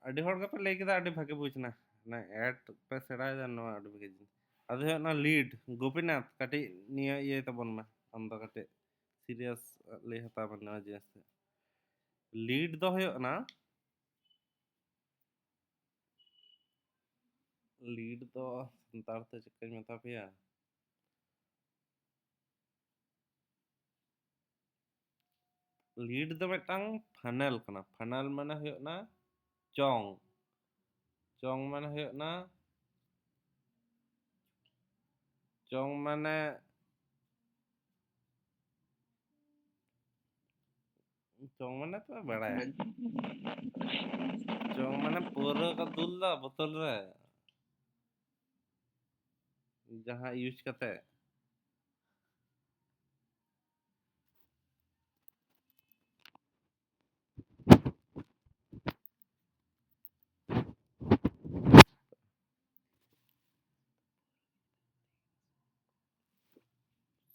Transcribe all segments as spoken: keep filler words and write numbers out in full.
ᱟᱹᱰᱤ ᱦᱚᱲ ᱜᱮᱯᱮ ᱞᱟᱹᱭ ᱠᱮᱫᱟ, ᱟᱹᱰᱤ ᱵᱷᱟᱜᱮ ᱵᱩᱡᱽ ᱮᱱᱟ᱾ ᱚᱱᱟ ᱮᱰ ᱯᱮ ᱥᱮᱬᱟᱭᱮᱫᱟ, ᱱᱚᱣᱟ ᱟᱹᱰᱤ ᱵᱷᱟᱜᱮ ᱡᱤᱱᱤᱥ᱾ ᱟᱫᱚ ᱦᱩᱭᱩᱜ ᱠᱟᱱᱟ ᱞᱤᱰ᱾ ᱜᱳᱯᱤᱱᱟᱛᱷ, ᱠᱟᱹᱴᱤᱡ ᱱᱤᱭᱟᱹ ᱤᱭᱟᱹᱭ ᱛᱟᱵᱚᱱ ᱢᱮ, ᱟᱢ ᱫᱚ ᱠᱟᱹᱴᱤᱡ ᱥᱤᱨᱤᱭᱟᱥ ᱞᱟᱹᱭ ᱦᱟᱛᱟᱣ ᱢᱮ ᱱᱚᱣᱟ ᱡᱤᱱᱤᱥ ᱛᱮ᱾ ᱞᱤᱰ ᱫᱚ ᱦᱩᱭᱩᱜ ᱠᱟᱱᱟ, ᱞᱤᱰ ᱫᱚ ᱥᱟᱱᱛᱟᱲ ᱛᱮ ᱪᱮᱫ ᱠᱟᱧ ᱢᱮᱛᱟ ᱯᱮᱭᱟ? ᱞᱤᱰ ᱫᱚ ᱢᱤᱫᱴᱟᱝ ᱯᱷᱟᱱᱮᱞ ᱠᱟᱱᱟ᱾ ᱯᱷᱟᱱᱮᱞ ᱢᱟᱱᱮ ᱦᱩᱭᱩᱜ ᱠᱟᱱᱟ ᱪᱚᱝ᱾ ᱪᱚᱝ ᱢᱟᱱᱮ ᱦᱩᱭᱩᱜ ᱠᱟᱱᱟ, ᱪᱚᱝ ᱢᱟᱱᱮ, ᱪᱚᱝ ᱢᱟᱱᱮ ᱯᱮ ᱵᱟᱲᱟᱭᱟ᱾ ᱪᱚᱝ ᱢᱟᱱᱮ ᱯᱟᱹᱣᱨᱟᱹ ᱠᱚ ᱫᱩᱞ ᱫᱟ ᱵᱳᱛᱚᱞ ᱨᱮ, ᱡᱟᱦᱟᱸ ᱤᱭᱩᱡᱽ ᱠᱟᱛᱮ᱾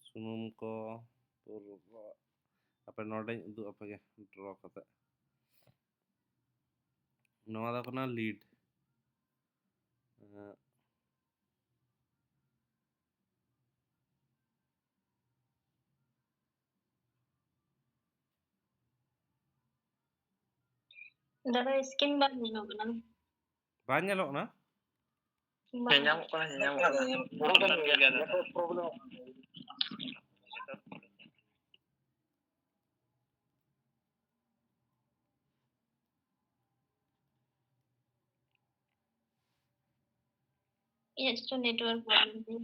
ᱥᱩᱱᱩᱢ ᱠᱚ, ᱯᱩᱨ-, ᱟᱯᱮ ᱱᱚᱰᱮᱧ ᱩᱫᱩᱜ ᱟᱯᱮ ᱜᱮ ᱰᱨᱚ ᱠᱟᱛᱮ᱾ ᱱᱚᱣᱟ ᱫᱚ ᱠᱟᱱᱟ ᱞᱤᱰ᱾ ᱮᱸ, ᱫᱟᱫᱟ, ᱥᱠᱨᱤᱱ ᱵᱟᱝ ᱧᱮᱞᱚᱜ ᱠᱟᱱᱟ᱾ ᱵᱟᱝ ᱧᱮᱞᱚᱜ ᱠᱟᱱᱟ? ᱵᱟᱝ᱾ ᱧᱮᱞ ᱧᱟᱢᱚᱜ ᱠᱟᱱᱟ, ᱧᱮᱞ ᱧᱟᱢᱚᱜ ᱠᱟᱱᱟ᱾ ᱯᱩᱨᱟᱹ ᱜᱮ ᱧᱮᱞᱚᱜ ᱠᱟᱱᱟ᱾ Network problem. ᱤᱧᱟᱹᱜ ᱪᱮᱫ ᱪᱚ ᱱᱮᱴᱣᱟᱨᱠ ᱯᱨᱚᱵᱞᱮᱢ ᱛᱤᱧ᱾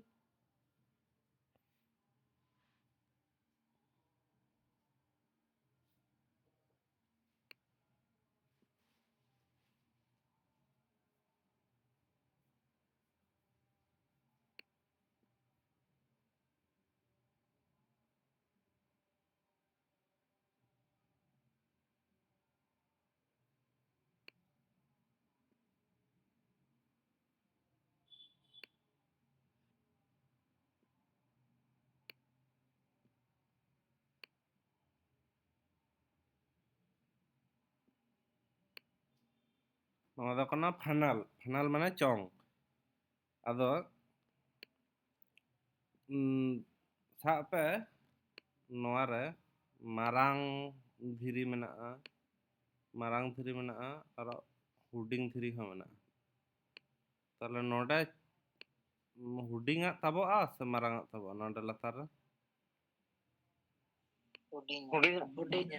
ᱱᱚᱣᱟ ᱫᱚ ᱠᱟᱱᱟ ᱯᱷᱟᱱᱟᱞ᱾ ᱯᱷᱟᱱᱟᱞ ᱢᱟᱱᱮ ᱪᱚᱝ᱾ ᱟᱫᱚ ᱩᱸ, ᱥᱟᱵ ᱯᱮ, ᱱᱚᱣᱟ ᱨᱮ ᱢᱟᱨᱟᱝ ᱫᱷᱤᱨᱤ ᱢᱮᱱᱟᱜᱼᱟ, ᱢᱟᱨᱟᱝ ᱫᱷᱤᱨᱤ ᱢᱮᱱᱟᱜᱼᱟ, ᱟᱨ ᱦᱩᱰᱤᱧ ᱫᱷᱤᱨᱤ ᱦᱚᱸ ᱢᱮᱱᱟᱜᱼᱟ᱾ ᱛᱟᱦᱞᱮ ᱱᱚᱰᱮ, ᱩᱸ, ᱦᱩᱰᱤᱧᱟᱜ ᱛᱟᱵᱚᱜᱼᱟ ᱥᱮ ᱢᱟᱨᱟᱝᱟᱜ ᱛᱟᱵᱚᱜᱼᱟ ᱱᱚᱰᱮ ᱞᱟᱛᱟᱨ ᱨᱮ? ᱦᱩᱰᱤᱧ ᱦᱩᱰᱤᱧ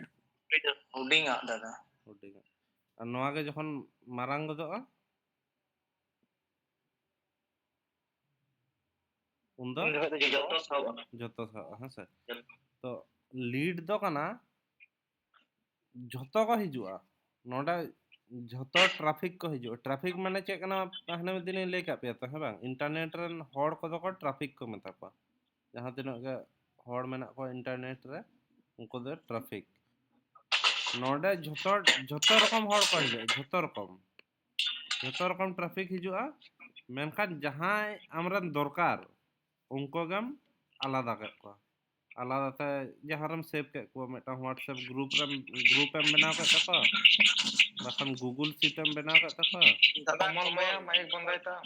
ᱦᱩᱰᱤᱧᱟᱜ ᱫᱟᱫᱟ᱾ ᱦᱩᱰᱤᱧᱟᱜ᱾ ᱟᱨ ᱱᱚᱣᱟ ᱜᱮ ᱡᱚᱠᱷᱚᱱ ᱢᱟᱨᱟᱝ ᱜᱚᱫᱚᱜᱼᱟ, ᱩᱱᱫᱚ ᱩᱱ ᱡᱚᱠᱷᱚᱱ ᱫᱚ ᱡᱚᱛᱚ ᱥᱟᱵᱚᱜᱼᱟ᱾ ᱡᱚᱛᱚ ᱥᱟᱵᱚᱜᱼᱟ, ᱦᱮᱸ ᱥᱮ? ᱛᱚ ᱞᱤᱰ ᱫᱚ ᱠᱟᱱᱟ ᱡᱷᱚᱛᱚ ᱠᱚ ᱦᱤᱡᱩᱜᱼᱟ ᱱᱚᱰᱮ, ᱡᱷᱚᱛᱚ ᱴᱨᱟᱯᱷᱤᱠ ᱠᱚ ᱦᱤᱡᱩᱜᱼᱟ᱾ ᱴᱨᱟᱯᱷᱤᱠ ᱢᱟᱱᱮ ᱪᱮᱫ ᱠᱟᱱᱟ? ᱦᱟᱱᱮ ᱢᱤᱫ ᱫᱤᱱᱤᱧ ᱞᱟᱹᱭ ᱠᱟᱜ ᱯᱮᱭᱟ ᱛᱚ, ᱦᱮᱸ ᱵᱟᱝ? ᱤᱱᱴᱟᱨᱱᱮᱴ ᱨᱮᱱ ᱦᱚᱲ ᱠᱚᱫᱚ ᱠᱚ ᱴᱨᱟᱯᱷᱤᱠ ᱠᱚ ᱢᱮᱛᱟ ᱠᱚᱣᱟ᱾ ᱡᱟᱦᱟᱸ ᱛᱤᱱᱟᱹᱜ ᱜᱮ ᱦᱚᱲ ᱢᱮᱱᱟᱜ ᱠᱚᱣᱟ ᱤᱱᱴᱟᱨᱱᱮᱴ ᱨᱮ, ᱩᱱᱠᱩ ᱫᱚ ᱴᱨᱟᱯᱷᱤᱠ᱾ ᱱᱚᱰᱮ ᱡᱷᱚᱛᱚ, ᱡᱷᱚᱛᱚ ᱨᱚᱠᱚᱢ ᱦᱚᱲ ᱠᱚ ᱦᱤᱡᱩᱜᱼᱟ, ᱡᱷᱚᱛᱚ ᱨᱚᱠᱚᱢ, ᱡᱷᱚᱛᱚ ᱨᱚᱠᱚᱢ ᱴᱨᱟᱯᱷᱤᱠ ᱦᱤᱡᱩᱜᱼᱟ᱾ ᱢᱮᱱᱠᱷᱟᱱ ᱡᱟᱦᱟᱸᱭ ᱟᱢᱨᱮᱱ ᱫᱚᱨᱠᱟᱨ, ᱩᱱᱠᱩ ᱜᱮᱢ ᱟᱞᱟᱫᱟ ᱠᱮᱫ ᱠᱚᱣᱟ᱾ ᱟᱞᱟᱫᱟ ᱛᱮ ᱡᱟᱦᱟᱸ ᱨᱮᱢ ᱥᱮᱵᱷ ᱠᱮᱫ ᱠᱚᱣᱟ, ᱢᱤᱫᱴᱟᱝ WhatsApp ᱜᱨᱩᱯ ᱨᱮᱢ, ᱜᱨᱩᱯ ᱮᱢ ᱵᱮᱱᱟᱣ ᱠᱮᱫ ᱛᱟᱠᱚᱣᱟ, ᱵᱟᱠᱷᱟᱱ ᱜᱩᱜᱩᱞ ᱥᱤᱴ ᱮᱢ ᱵᱮᱱᱟᱣ ᱠᱮᱫ ᱛᱟᱠᱚᱣᱟ᱾ ᱫᱟᱫᱟ, ᱠᱚᱢᱚᱞ ᱢᱟᱭᱟ, ᱢᱟᱭᱤᱠ ᱵᱚᱱᱫᱚᱭ ᱛᱟᱢ,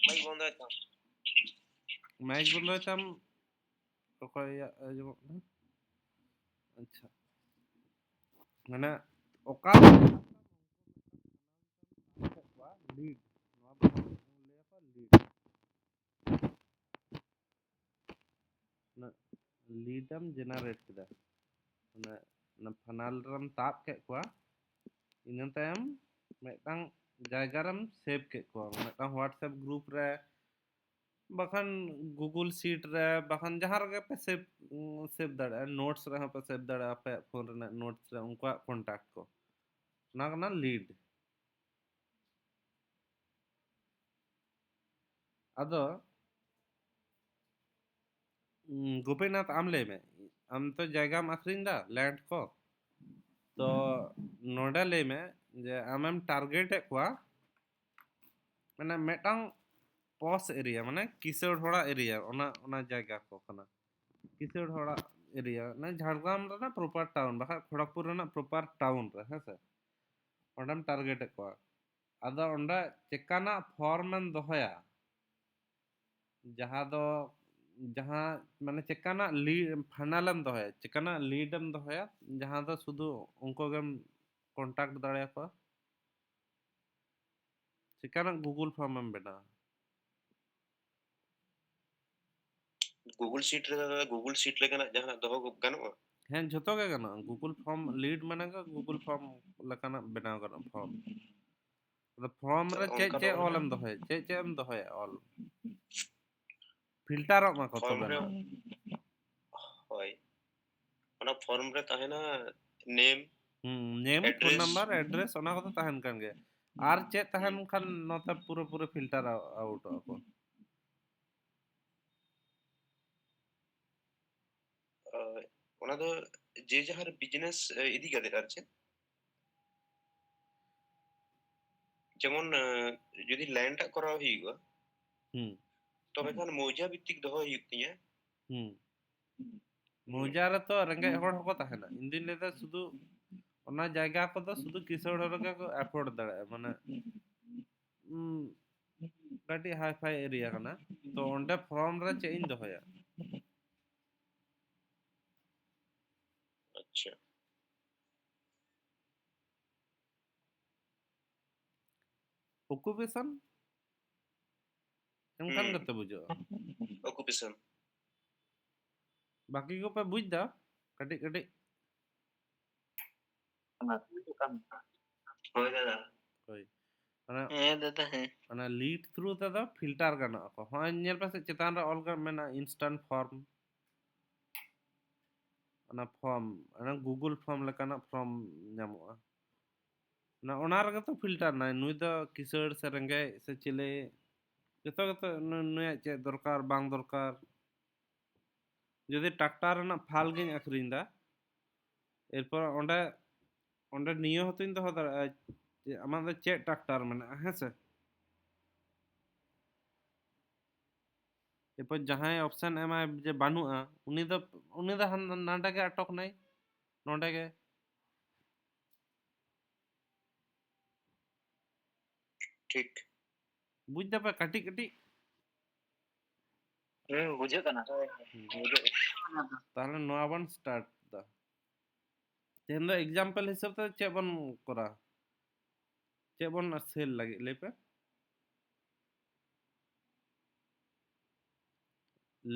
ᱢᱟᱭᱤᱠ ᱵᱚᱱᱫᱚᱭ ᱛᱟᱢ᱾ ᱢᱟᱭᱤᱠ ᱵᱚᱱᱫᱚᱭ ᱛᱟᱢ, ᱚᱠᱚᱭᱟᱜ ᱟᱸᱡᱚᱢᱚᱜ ᱠᱟᱱᱟ? ᱟᱪᱪᱷᱟ, ᱢᱟᱱᱮ ᱚᱠᱟ ᱞᱤᱰ, ᱱᱚᱣᱟ ᱵᱚᱱ ᱞᱟᱹᱭᱟᱠᱚ ᱞᱤᱰ᱾ ᱚᱱᱟ ᱞᱤᱰ ᱮᱢ ᱡᱮᱱᱟᱨᱮᱴ ᱠᱮᱫᱟ, ᱚᱱᱟ, ᱚᱱᱟ ᱯᱷᱟᱱᱟᱞ ᱨᱮᱢ ᱛᱟᱵ ᱠᱮᱫ ᱠᱚᱣᱟ, ᱤᱱᱟᱹ ᱛᱟᱭᱚᱢ ᱢᱤᱫᱴᱟᱝ ᱡᱟᱭᱜᱟ ᱨᱮᱢ ᱥᱮᱵᱷ ᱠᱮᱫ ᱠᱚᱣᱟ, ᱢᱤᱫᱴᱟᱝ WhatsApp ᱜᱨᱩᱯ ᱨᱮ, ᱵᱟᱠᱷᱟᱱ ᱜᱩᱜᱩᱞ ᱥᱤᱴ ᱨᱮ, ᱵᱟᱠᱷᱟᱱ ᱡᱟᱦᱟᱸ ᱨᱮᱜᱮ ᱯᱮ ᱥᱮᱵᱷ, ᱥᱮᱵᱷ ᱫᱟᱲᱮᱭᱟᱜᱼᱟ, ᱱᱳᱴᱥ ᱨᱮᱦᱚᱸ ᱯᱮ ᱥᱮᱵᱷ ᱫᱟᱲᱮᱭᱟᱜᱼᱟ, ᱟᱯᱮᱭᱟᱜ ᱯᱷᱳᱱ ᱨᱮᱱᱟᱜ ᱱᱳᱴᱥ ᱨᱮ ᱩᱱᱠᱩᱣᱟᱜ ᱠᱚᱱᱴᱟᱠᱴ ᱠᱚ, ᱚᱱᱟ ᱠᱟᱱᱟ ᱞᱤᱰ᱾ ᱟᱫᱚ ᱩᱸ, ᱜᱳᱯᱤᱱᱟᱛᱷ, ᱟᱢ ᱞᱟᱹᱭ ᱢᱮ, ᱟᱢ ᱛᱚ ᱡᱟᱭᱜᱟᱢ ᱟᱹᱠᱷᱨᱤᱧ ᱫᱟ, ᱞᱮᱱᱰ ᱠᱚ, ᱛᱚ ᱱᱚᱰᱮ ᱞᱟᱹᱭ ᱢᱮ ᱡᱮ ᱟᱢᱮᱢ ᱴᱟᱨᱜᱮᱴ ᱮᱫ ᱠᱚᱣᱟ, ᱢᱟᱱᱮ ᱢᱤᱫᱴᱟᱝ ᱯᱚᱥ ᱮᱨᱤᱭᱟ, ᱢᱟᱱᱮ ᱠᱤᱥᱟᱹᱬ ᱦᱚᱲᱟᱜ ᱮᱨᱤᱭᱟ, ᱚᱱᱟ, ᱚᱱᱟ ᱡᱟᱭᱜᱟ ᱠᱚ ᱠᱟᱱᱟ ᱠᱤᱥᱟᱹᱬ ᱦᱚᱲᱟᱜ ᱮᱨᱤᱭᱟ, ᱢᱟᱱᱮ ᱡᱷᱟᱲᱜᱨᱟᱢ ᱨᱮᱱᱟᱜ ᱯᱨᱚᱯᱟᱨ ᱴᱟᱣᱩᱱ, ᱵᱟᱠᱷᱟᱡ ᱠᱷᱚᱲᱚᱜᱽᱯᱩᱨ ᱨᱮᱱᱟᱜ ᱯᱨᱚᱯᱟᱨ ᱴᱟᱣᱩᱱ ᱨᱮ, ᱦᱮᱸ ᱥᱮ, ᱚᱸᱰᱮᱢ ᱴᱟᱨᱜᱮᱴ ᱮᱫ ᱠᱚᱣᱟ᱾ ᱟᱫᱚ ᱚᱸᱰᱮ ᱪᱮᱠᱟᱱᱟᱜ ᱯᱷᱚᱨᱢ ᱮᱢ ᱫᱚᱦᱚᱭᱟ, ᱡᱟᱦᱟᱸ ᱫᱚ, ᱡᱟᱦᱟᱸ ᱢᱟᱱᱮ ᱪᱮᱠᱟᱱᱟᱜ ᱞᱤ-, ᱯᱷᱟᱭᱱᱟᱞ ᱮᱢ ᱫᱚᱦᱚᱭᱟ, ᱪᱮᱠᱟᱱᱟᱜ ᱞᱤᱰ ᱮᱢ ᱫᱚᱦᱚᱭᱟ, ᱡᱟᱦᱟᱸ ᱫᱚ ᱥᱩᱫᱷᱩ ᱩᱱᱠᱩ ᱜᱮᱢ ᱠᱚᱱᱴᱟᱠᱴ ᱫᱟᱲᱮᱭᱟᱠᱚᱣᱟ, ᱪᱮᱠᱟᱱᱟᱜ ᱜᱩᱜᱩᱞ ᱯᱷᱚᱨᱢ ᱮᱢ ᱵᱮᱱᱟᱣᱟ? ᱜᱩᱜᱩᱞ ᱥᱤᱴ ᱨᱮ, ᱜᱩᱜᱩᱞ ᱥᱤᱴ ᱞᱮᱠᱟᱱᱟᱜ ᱡᱟᱦᱟᱱᱟᱜ ᱫᱚᱦᱚ ᱜᱟᱱᱚᱜᱼᱟ? ᱦᱮᱸ, ᱡᱷᱚᱛᱚ ᱜᱮ ᱜᱟᱱᱚᱜᱼᱟ᱾ ᱜᱩᱜᱩᱞ ᱯᱷᱚᱨᱢ ᱞᱤᱰ ᱢᱟᱱᱮ ᱜᱮ ᱜᱩᱜᱩᱞ ᱯᱷᱚᱨᱢ ᱞᱮᱠᱟᱱᱟᱜ ᱵᱮᱱᱟᱣ ᱜᱟᱱᱚᱜᱼᱟ, ᱯᱷᱚᱨᱢ᱾ ᱟᱫᱚ ᱯᱷᱚᱨᱢ ᱨᱮ ᱪᱮᱫ ᱪᱮᱫ ᱚᱞ ᱮᱢ ᱫᱚᱦᱚᱭᱟ? ᱪᱮᱫ ᱪᱮᱫ ᱮᱢ ᱫᱚᱦᱚᱭᱟ ᱚᱞ? ᱯᱷᱤᱞᱴᱟᱨᱚᱜ ᱢᱟ ᱠᱚ ᱛᱚᱵᱮ ᱱᱟ᱾ ᱦᱳᱭ, ᱚᱱᱟ ᱯᱷᱚᱨᱢ ᱨᱮ ᱛᱟᱦᱮᱱᱟ ᱱᱮᱢ, ᱦᱩᱸ, ᱱᱮᱢ, ᱯᱷᱳᱱ ᱱᱟᱢᱵᱟᱨ, ᱮᱰᱨᱮᱥ, ᱚᱱᱟ ᱠᱚᱫᱚ ᱛᱟᱦᱮᱱ ᱠᱟᱱ ᱜᱮᱭᱟ᱾ ᱟᱨ ᱪᱮᱫ ᱛᱟᱦᱮᱱ ᱠᱷᱟᱱ ᱱᱚᱛᱮ ᱯᱩᱨᱟᱹ ᱯᱩᱨᱟᱹ ᱯᱷᱤᱞᱴᱟᱨ ᱟᱣᱩᱴᱚᱜᱼᱟ ᱠᱚ? ᱚᱱᱟ ᱫᱚ ᱡᱮ ᱡᱟᱦᱟᱸ ᱵᱤᱡᱽᱱᱮᱥ ᱤᱫᱤ ᱠᱟᱛᱮ ᱟᱨ ᱪᱮᱫ, ᱡᱮᱢᱚᱱ ᱡᱩᱫᱤ ᱞᱮᱱᱰ ᱟᱜ ᱠᱚᱨᱟᱣ ᱦᱩᱭᱩᱜᱼᱟ, ᱦᱩᱸ, ᱛᱚᱵᱮ ᱠᱷᱟᱱ ᱢᱚᱣᱡᱟ ᱵᱷᱤᱛᱛᱤᱠ ᱫᱚᱦᱚ ᱦᱩᱭᱩᱜ ᱛᱤᱧᱟ᱾ ᱦᱩᱸ᱾ ᱢᱚᱣᱡᱟ ᱨᱮᱛᱚ ᱨᱮᱸᱜᱮᱡ ᱦᱚᱲ ᱦᱚᱸᱠᱚ ᱛᱟᱦᱮᱱᱟ᱾ ᱤᱧ ᱫᱩᱧ ᱞᱟᱹᱭᱫᱟ ᱥᱩᱫᱷᱩ ᱚᱱᱟ ᱡᱟᱭᱜᱟ ᱠᱚᱫᱚ ᱥᱩᱫᱷᱩ ᱠᱤᱥᱟᱹᱬ ᱦᱚᱲ ᱜᱮ ᱠᱚ ᱮᱯᱷᱳᱨᱰ ᱫᱟᱲᱮᱭᱟᱜᱼᱟ, ᱢᱟᱱᱮ, ᱩᱸ, ᱠᱟᱹᱴᱤᱡ ᱦᱟᱭ ᱯᱷᱟᱭ ᱮᱨᱤᱭᱟ ᱠᱟᱱᱟ, ᱛᱚ ᱚᱸᱰᱮ ᱯᱷᱚᱨᱢ ᱨᱮ ᱪᱮᱫ ᱤᱧ ᱫᱚᱦᱚᱭᱟ? ᱟᱪᱪᱷᱟ᱾ ᱚᱠᱩᱯᱮᱥᱚᱱ ᱮᱱᱠᱷᱟᱱ ᱜᱮᱛᱚ ᱵᱩᱡᱷᱟᱹᱜᱼᱟ᱾ ᱚᱠᱩᱯᱮᱥᱚᱱ᱾ ᱵᱟᱹᱠᱤ ᱠᱚᱯᱮ ᱵᱩᱡᱽ ᱫᱟ ᱠᱟᱹᱴᱤᱡ ᱠᱟᱹᱴᱤᱡ? ᱦᱳᱭ ᱫᱟᱫᱟ᱾ ᱦᱳᱭ᱾ ᱚᱱᱟ ᱦᱮᱸ ᱫᱟᱫᱟ, ᱦᱮᱸ᱾ ᱚᱱᱟ ᱞᱤᱰ ᱛᱷᱨᱩ ᱛᱮᱫᱚ ᱯᱷᱤᱞᱴᱟᱨ ᱜᱟᱱᱚᱜᱼᱟ ᱠᱚ᱾ ᱦᱚᱸᱜᱼᱚᱭ ᱧᱮᱞ ᱯᱮᱥᱮ, ᱪᱮᱛᱟᱱ ᱨᱮ ᱚᱞ ᱜᱟᱱ ᱢᱮᱱᱟᱜᱼᱟ, ᱤᱱᱥᱴᱟᱱᱴ ᱯᱷᱚᱨᱢ᱾ ᱚᱱᱟ ᱯᱷᱚᱨᱢ, ᱚᱱᱟ ᱜᱩᱜᱩᱞ ᱯᱷᱚᱨᱢ ᱞᱮᱠᱟᱱᱟᱜ ᱯᱷᱚᱨᱢ ᱧᱟᱢᱚᱜᱼᱟ᱾ ᱚᱱᱟ, ᱚᱱᱟ ᱨᱮᱜᱮ ᱛᱚ ᱯᱷᱤᱞᱴᱟᱨ ᱱᱟᱭ, ᱱᱩᱭ ᱫᱚ ᱠᱤᱥᱟᱹᱬ ᱥᱮ ᱨᱮᱸᱜᱮᱡ ᱥᱮ ᱪᱤᱞᱤ, ᱡᱚᱛᱚ ᱜᱮᱛᱚ ᱱᱩ-, ᱱᱩᱭᱟᱜ ᱪᱮᱫ ᱫᱚᱨᱠᱟᱨ, ᱵᱟᱝ ᱫᱚᱨᱠᱟᱨ᱾ ᱡᱩᱫᱤ ᱴᱨᱟᱠᱴᱟᱨ ᱨᱮᱱᱟᱜ ᱯᱷᱟᱞ ᱜᱤᱧ ᱟᱹᱠᱷᱨᱤᱧ ᱫᱟ, ᱮᱨᱯᱚᱨ ᱚᱸᱰᱮ, ᱚᱸᱰᱮ ᱱᱤᱭᱟᱹ ᱦᱚᱸᱛᱚᱧ ᱫᱚᱦᱚ ᱫᱟᱲᱮᱭᱟᱜᱼᱟ ᱡᱮ ᱟᱢᱟᱜ ᱫᱚ ᱪᱮᱫ ᱴᱨᱟᱠᱴᱟᱨ ᱢᱮᱱᱟᱜᱼᱟ, ᱦᱮᱸ ᱥᱮ? ᱮᱨᱯᱚᱨ ᱡᱟᱦᱟᱸᱭ ᱚᱯᱥᱮᱱ ᱮᱢᱟᱭ ᱡᱮ ᱵᱟᱹᱱᱩᱜᱼᱟ, ᱩᱱᱤ ᱫᱚ, ᱩᱱᱤ ᱫᱚ ᱦᱟᱱ-, ᱱᱟᱰᱮ ᱜᱮ ᱟᱴᱚᱠ ᱱᱟᱭ, ᱱᱚᱰᱮ ᱜᱮ᱾ ᱴᱷᱤᱠ᱾ ᱵᱩᱡ ᱫᱟᱯᱮ ᱠᱟᱹᱴᱤᱡ ᱠᱟᱹᱴᱤᱡ? ᱦᱩᱸ, ᱵᱩᱡᱷᱟᱹᱜ ᱠᱟᱱᱟ᱾ ᱦᱩᱸ᱾ ᱛᱟᱦᱞᱮ ᱱᱚᱣᱟ ᱵᱚᱱ start ᱫᱟ᱾ ᱛᱮᱦᱮᱧ ᱫᱚ example ᱦᱤᱥᱟᱹᱵ ᱛᱮ ᱪᱮᱫ ᱵᱚᱱ ᱠᱚᱨᱟᱣᱟ? ᱪᱮᱫ ᱵᱚᱱ sell ᱞᱟᱹᱜᱤᱫ ᱞᱟᱹᱭ ᱯᱮ?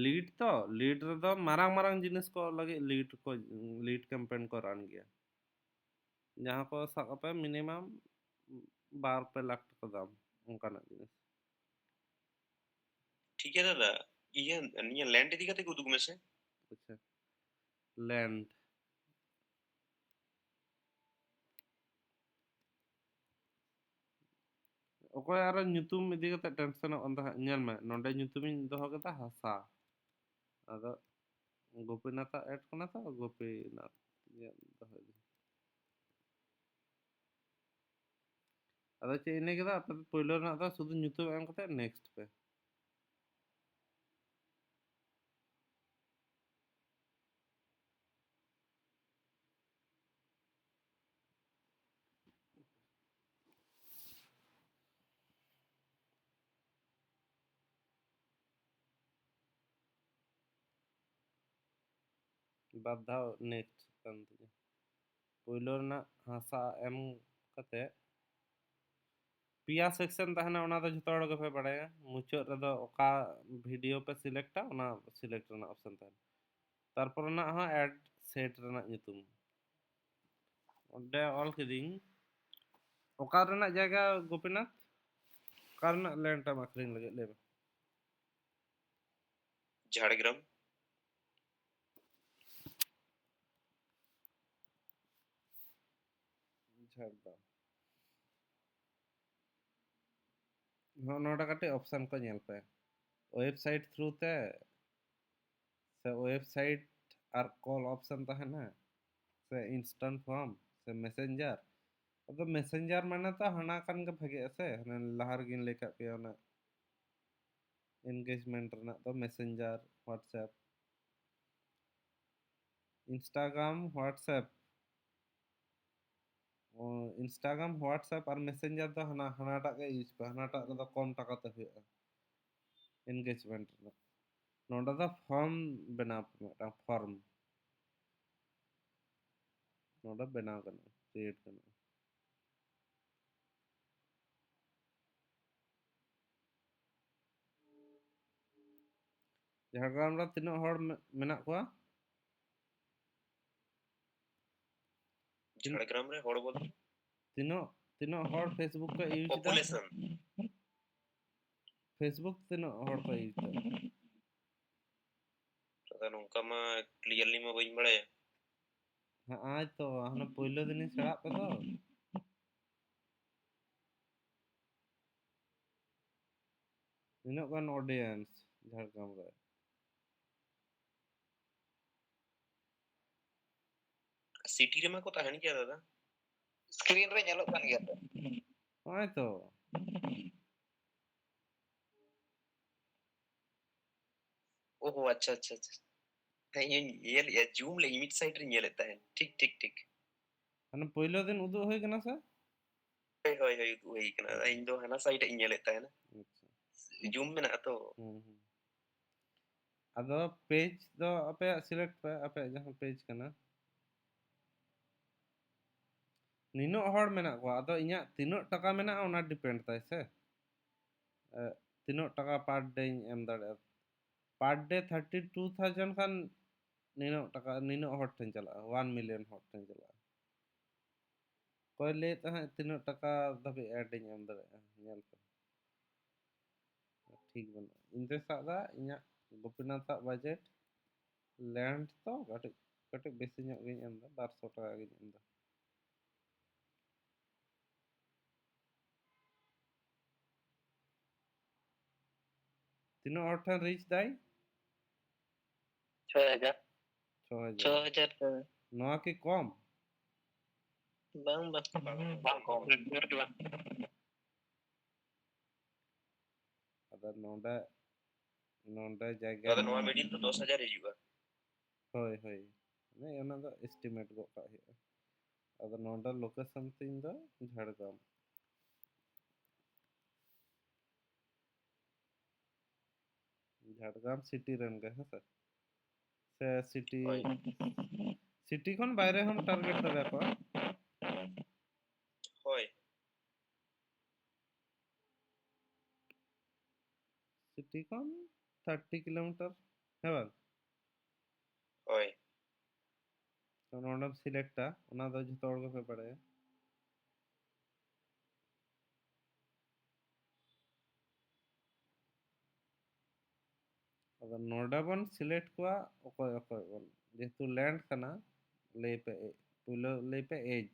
Lead ᱛᱚ, lead ᱨᱮᱫᱚ ᱢᱟᱨᱟᱝ ᱢᱟᱨᱟᱝ ᱡᱤᱱᱤᱥ ᱠᱚ ᱞᱟᱹᱜᱤᱫ lead ᱠᱚ, lead campaign ᱠᱚ run ᱜᱮᱭᱟ᱾ ᱡᱟᱦᱟᱸ ᱠᱚ ᱥᱟᱵ ᱠᱟᱜ ᱯᱮ minimum ᱵᱟᱨ ᱯᱮ ᱞᱟᱠᱷ ᱴᱟᱠᱟ ᱫᱟᱢ, ᱚᱱᱠᱟᱱᱟᱜ ᱡᱤᱱᱤᱥ᱾ ᱴᱷᱤᱠ ᱜᱮᱭᱟ ᱫᱟᱫᱟ, ᱤᱭᱟᱹ, ᱱᱤᱭᱟᱹ land ᱤᱫᱤ ᱠᱟᱛᱮ ᱜᱮ ᱩᱫᱩᱜ ᱢᱮᱥᱮ᱾ ᱟᱪᱪᱷᱟ, land᱾ ᱚᱠᱚᱭ ᱟᱨᱚ ᱧᱩᱛᱩᱢ ᱤᱫᱤ ᱠᱟᱛᱮ ᱴᱮᱱᱥᱚᱱᱚᱜ ᱠᱟᱱ ᱛᱟᱦᱮᱸᱫ? ᱧᱮᱞ ᱢᱮ, ᱱᱚᱰᱮ ᱧᱩᱛᱩᱢᱤᱧ ᱫᱚᱦᱚ ᱠᱮᱫᱟ ᱦᱟᱥᱟ, ᱟᱫᱚ ᱜᱳᱯᱤᱱᱟᱛᱷ ᱮᱰ ᱠᱟᱱᱟ ᱛᱚ, ᱜᱳᱯᱤᱱᱟᱛᱷ ᱤᱭᱟᱹ ᱫᱚᱦᱚᱭ ᱫᱟᱹᱧ᱾ ᱟᱫᱚ ᱪᱮᱫ ᱤᱧ ᱞᱟᱹᱭ ᱠᱮᱫᱟ? ᱟᱯᱮ ᱫᱚ ᱯᱳᱭᱞᱳ ᱨᱮᱱᱟᱜ ᱫᱚ ᱥᱩᱫᱷᱩ ᱧᱩᱛᱩᱢ ᱮᱢ ᱠᱟᱛᱮ next ᱯᱮ᱾ ᱵᱟᱨ ᱫᱷᱟᱣ next ᱠᱟᱱ ᱛᱤᱧᱟ᱾ ᱯᱳᱭᱞᱳ ᱨᱮᱱᱟᱜ ᱦᱟᱥᱟ ᱮᱢ ᱠᱟᱛᱮ ᱯᱮᱭᱟ section ᱛᱟᱦᱮᱱᱟ, ᱚᱱᱟ ᱫᱚ ᱡᱷᱚᱛᱚ ᱦᱚᱲ ᱜᱮᱯᱮ ᱵᱟᱲᱟᱭᱟ᱾ ᱢᱩᱪᱟᱹᱫ ᱨᱮᱫᱚ ᱚᱠᱟ video ᱯᱮ selectᱟ, ᱚᱱᱟ select ᱨᱮᱱᱟᱜ option ᱛᱟᱦᱮᱱᱟ᱾ ᱛᱟᱨᱯᱚᱨ ᱨᱮᱱᱟᱜ ᱦᱚᱸ add set ᱨᱮᱱᱟᱜ ᱧᱩᱛᱩᱢ᱾ ᱚᱸᱰᱮ ᱚᱞ ᱠᱤᱫᱤᱧ, ᱚᱠᱟ ᱨᱮᱱᱟᱜ ᱡᱟᱭᱜᱟ ᱜᱳᱯᱤᱱᱟᱛᱷ? ᱚᱠᱟ ᱨᱮᱱᱟᱜ land ᱮᱢ ᱟᱹᱠᱷᱨᱤᱧ ᱞᱟᱹᱜᱤᱫ, ᱞᱟᱹᱭ ᱢᱮ? ᱡᱷᱟᱲᱜᱨᱟᱢ᱾ ᱡᱷᱟᱲᱜᱨᱟᱢ᱾ ᱱᱚᱜᱼᱚ ᱱᱚᱰᱮ ᱠᱟᱹᱴᱤᱡ option ᱠᱚ ᱧᱮᱞ ᱯᱮ, website through ᱛᱮ ᱥᱮ website ᱟᱨ call option ᱛᱟᱦᱮᱱᱟ, ᱥᱮ instant form, ᱥᱮ messenger᱾ ᱟᱫᱚ messenger ᱢᱟᱱᱮ ᱛᱚ ᱦᱟᱱᱟ ᱠᱟᱱ ᱜᱮ ᱵᱷᱟᱜᱮᱜᱼᱟ ᱥᱮ, ᱦᱟᱱᱮ ᱞᱟᱦᱟ ᱨᱮᱜᱤᱧ ᱞᱟᱹᱭ ᱠᱟᱜ ᱯᱮᱭᱟ, ᱚᱱᱟ engagement ᱨᱮᱱᱟᱜ ᱫᱚ messenger, WhatsApp, Instagram, WhatsApp᱾ ᱚ, Instagram, WhatsApp ᱟᱨ Messenger ᱫᱚ ᱦᱟᱱᱟ, ᱦᱟᱱᱟᱴᱟᱜ ᱜᱮ ᱤᱭᱩᱡᱽ ᱯᱮ, ᱦᱟᱱᱟᱴᱟᱜ ᱨᱮᱫᱚ ᱠᱚᱢ ᱴᱟᱠᱟ ᱛᱮ ᱦᱩᱭᱩᱜᱼᱟ engagement ᱨᱮᱱᱟᱜ᱾ ᱱᱚᱰᱮ ᱫᱚ ᱯᱷᱚᱨᱢ ᱵᱮᱱᱟᱣ ᱯᱮ, ᱢᱤᱫᱴᱟᱝ ᱯᱷᱚᱨᱢ ᱱᱚᱰᱮ ᱵᱮᱱᱟᱣ ᱜᱟᱱᱚᱜᱼᱟ, ᱠᱨᱤᱭᱮᱴ ᱜᱟᱱᱚᱜᱼᱟ᱾ ᱡᱷᱟᱲᱜᱨᱟᱢ ᱨᱮ ᱛᱤᱱᱟᱹᱜ ᱦᱚᱲ ᱢᱮ-, ᱢᱮᱱᱟᱜ ᱠᱚᱣᱟ? ᱛᱤᱱ- ᱡᱷᱟᱲᱜᱨᱟᱢ ᱨᱮ ᱦᱚᱲ ᱵᱚᱞᱛᱮ? ᱛᱤᱱᱟᱹᱜ, ᱛᱤᱱᱟᱹᱜ ᱦᱚᱲ Facebook ᱠᱚ ᱤᱭᱩᱡᱽ ᱮᱫᱟ? Population. Facebook ᱛᱤᱱᱟᱹᱜ ᱦᱚᱲ ᱠᱚ ᱤᱭᱩᱡᱽ ᱮᱫᱟ? ᱟᱫᱚ ᱱᱚᱝᱠᱟ ᱢᱟ clearly ᱢᱟ ᱵᱟᱹᱧ ᱵᱟᱲᱟᱭᱟ᱾ ᱦᱮᱸ, ᱟᱭ ᱛᱚ, ᱦᱟᱱᱟ ᱯᱳᱭᱞᱳ ᱫᱤᱱᱤᱧ ᱥᱮᱬᱟᱜ ᱯᱮ ᱫᱚ᱾ ᱱᱤᱱᱟᱹᱜ ᱜᱟᱱ audience ᱡᱷᱟᱲᱜᱨᱟᱢ ᱨᱮ᱾ City ᱨᱮᱢᱟ ᱠᱚ ᱛᱟᱦᱮᱱ ᱜᱮᱭᱟ ᱫᱟᱫᱟ᱾ Screen ᱨᱮ ᱧᱮᱞᱚᱜ ᱠᱟᱱ ᱜᱮᱭᱟ ᱛᱚ᱾ ᱱᱚᱜᱼᱚᱭ ᱛᱚ᱾ ᱳᱦᱳ, ᱟᱪᱪᱷᱟ, ᱟᱪᱪᱷᱟ, ᱟᱪᱪᱷᱟ᱾ ᱦᱮᱸ, ᱤᱧ ᱧᱮᱞᱮᱫᱼᱟ, zoom ᱞᱮᱫ ᱢᱤᱫ side ᱨᱤᱧ ᱧᱮᱞᱮᱫ ᱛᱟᱦᱮᱸᱫ᱾ ᱴᱷᱤᱠ, ᱴᱷᱤᱠ, ᱴᱷᱤᱠ᱾ ᱦᱟᱱᱟ ᱯᱳᱭᱞᱳ ᱫᱤᱱ ᱩᱫᱩᱜ ᱦᱩᱭ ᱠᱟᱱᱟ ᱥᱮ? ᱦᱳᱭ, ᱦᱳᱭ, ᱦᱳᱭ, ᱩᱫᱩᱜ ᱦᱩᱭ ᱠᱟᱱᱟ᱾ ᱤᱧ ᱫᱚ ᱦᱟᱱᱟ side ᱤᱧ ᱧᱮᱞᱮᱫ ᱛᱟᱦᱮᱱᱟ᱾ ᱟᱪᱪᱷᱟ᱾ Zoom ᱢᱮᱱᱟᱜᱼᱟ ᱛᱚ᱾ ᱦᱩᱸ, ᱦᱩᱸ᱾ ᱟᱫᱚ page ᱫᱚ ᱟᱯᱮᱭᱟᱜ select ᱯᱮ, ᱟᱯᱮᱭᱟᱜ ᱡᱟᱦᱟᱸ page ᱠᱟᱱᱟ᱾ ᱱᱤᱱᱟᱹᱜ ᱦᱚᱲ ᱢᱮᱱᱟᱜ ᱠᱚᱣᱟ, ᱟᱫᱚ ᱤᱧᱟᱹᱜ ᱛᱤᱱᱟᱹᱜ ᱴᱟᱠᱟ ᱢᱮᱱᱟᱜᱼᱟ, ᱚᱱᱟ depend ᱛᱟᱭ ᱥᱮ᱾ ᱮ, ᱛᱤᱱᱟᱹᱜ ᱴᱟᱠᱟ per day ᱤᱧ ᱮᱢ ᱫᱟᱲᱮᱭᱟᱜᱼᱟ᱾ Per day thirty two thousand ᱠᱷᱟᱱ ᱱᱤᱱᱟᱹᱜ ᱴᱟᱠᱟ, ᱱᱤᱱᱟᱹᱜ ᱦᱚᱲ ᱴᱷᱮᱱ ᱪᱟᱞᱟᱜᱼᱟ, one million ᱦᱚᱲ ᱴᱷᱮᱱ ᱪᱟᱞᱟᱜᱼᱟ᱾ ᱚᱠᱚᱭ ᱞᱟᱹᱭᱮᱫ ᱛᱟᱦᱮᱸᱫ ᱛᱤᱱᱟᱹᱜ ᱴᱟᱠᱟ ᱫᱷᱟᱹᱵᱤᱡ ad ᱤᱧ ᱮᱢ ᱫᱟᱲᱮᱭᱟᱜᱼᱟ? ᱧᱮᱞ ᱯᱮ᱾ ᱴᱷᱤᱠ ᱵᱟᱹᱱᱩᱜᱼᱟ᱾ ᱤᱧ ᱫᱚᱧ ᱥᱟᱵ ᱮᱫᱟ ᱤᱧᱟᱹᱜ ᱜᱳᱯᱤᱱᱟᱛᱷ ᱟᱜ budget length ᱛᱚ ᱠᱟᱹᱴᱤᱡ, ᱠᱟᱹᱴᱤᱡ ᱵᱮᱥᱤ ᱧᱚᱜ ᱜᱤᱧ ᱮᱢ ᱮᱫᱟ, ᱵᱟᱨᱥᱚ ᱴᱟᱠᱟ ᱜᱤᱧ ᱮᱢ ᱮᱫᱟ᱾ ᱛᱤᱱᱟᱹᱜ ᱦᱚᱲ ᱴᱷᱮᱱ reach ᱫᱟᱭ? ᱪᱷᱚᱭ ᱦᱟᱡᱟᱨ᱾ ᱪᱷᱚ ᱦᱟᱡᱟᱨ᱾ ᱪᱷᱚ ᱦᱟᱡᱟᱨ ᱴᱟᱠᱟ᱾ ᱱᱚᱣᱟ ᱠᱤ ᱠᱚᱢ? ᱵᱟᱝ, ᱵᱟᱝ᱾ ᱵᱟᱝ ᱠᱚᱢ᱾ ᱟᱫᱚ ᱱᱚᱰᱮ, ᱱᱚᱰᱮ ᱡᱟᱭᱜᱟ ᱟᱫᱚ ᱱᱚᱣᱟ middle ᱫᱚ ᱫᱚᱥ ᱦᱟᱡᱟᱨ ᱦᱤᱡᱩᱜᱼᱟ᱾ ᱦᱳᱭ, ᱦᱳᱭ᱾ ᱢᱟᱱᱮ ᱚᱱᱟ ᱫᱚ estimate ᱜᱚᱫ ᱠᱟᱜ ᱦᱩᱭᱩᱜᱼᱟ᱾ ᱟᱫᱚ ᱱᱚᱰᱮ ᱞᱳᱠᱮᱥᱚᱱ ᱛᱤᱧ ᱫᱚ ᱡᱷᱟᱲᱜᱨᱟᱢ᱾ ᱡᱷᱟᱲᱜᱨᱟᱢ ᱥᱤᱴᱤ ᱨᱮᱱ ᱜᱮ, ᱦᱮᱸ ᱥᱮ? ᱥᱮ ᱥᱤᱴᱤ, ᱦᱳᱭ᱾ ᱥᱤᱴᱤ ᱠᱷᱚᱱ ᱵᱟᱭᱨᱮ ᱦᱚᱸᱢ ᱴᱟᱨᱜᱮᱴ ᱫᱟᱲᱮᱭᱟᱠᱚᱣᱟ᱾ ᱦᱳᱭ᱾ ᱥᱤᱴᱤ ᱠᱷᱚᱱ ᱛᱷᱟᱨᱴᱤ ᱠᱤᱞᱳᱢᱤᱴᱟᱨ, ᱦᱮᱸ ᱵᱟᱝ? ᱦᱳᱭ᱾ ᱛᱚ ᱱᱚᱰᱮᱢ ᱥᱤᱞᱮᱠᱴᱟ, ᱚᱱᱟ ᱫᱚ ᱡᱷᱚᱛᱚ ᱦᱚᱲ ᱜᱮᱯᱮ ᱵᱟᱲᱟᱭᱟ᱾ ᱟᱫᱚ ᱱᱚᱰᱮ ᱵᱚᱱ ᱥᱤᱞᱮᱠᱴ ᱠᱚᱣᱟ ᱚᱠᱚᱭ ᱚᱠᱚᱭ ᱵᱚᱱ, ᱡᱮᱦᱮᱛᱩ ᱞᱮᱱᱰ ᱠᱟᱱᱟ, ᱞᱟᱹᱭ ᱯᱮ, ᱮ-, ᱯᱩᱭᱞᱩ ᱞᱟᱹᱭ ᱯᱮ ᱮᱡᱽ᱾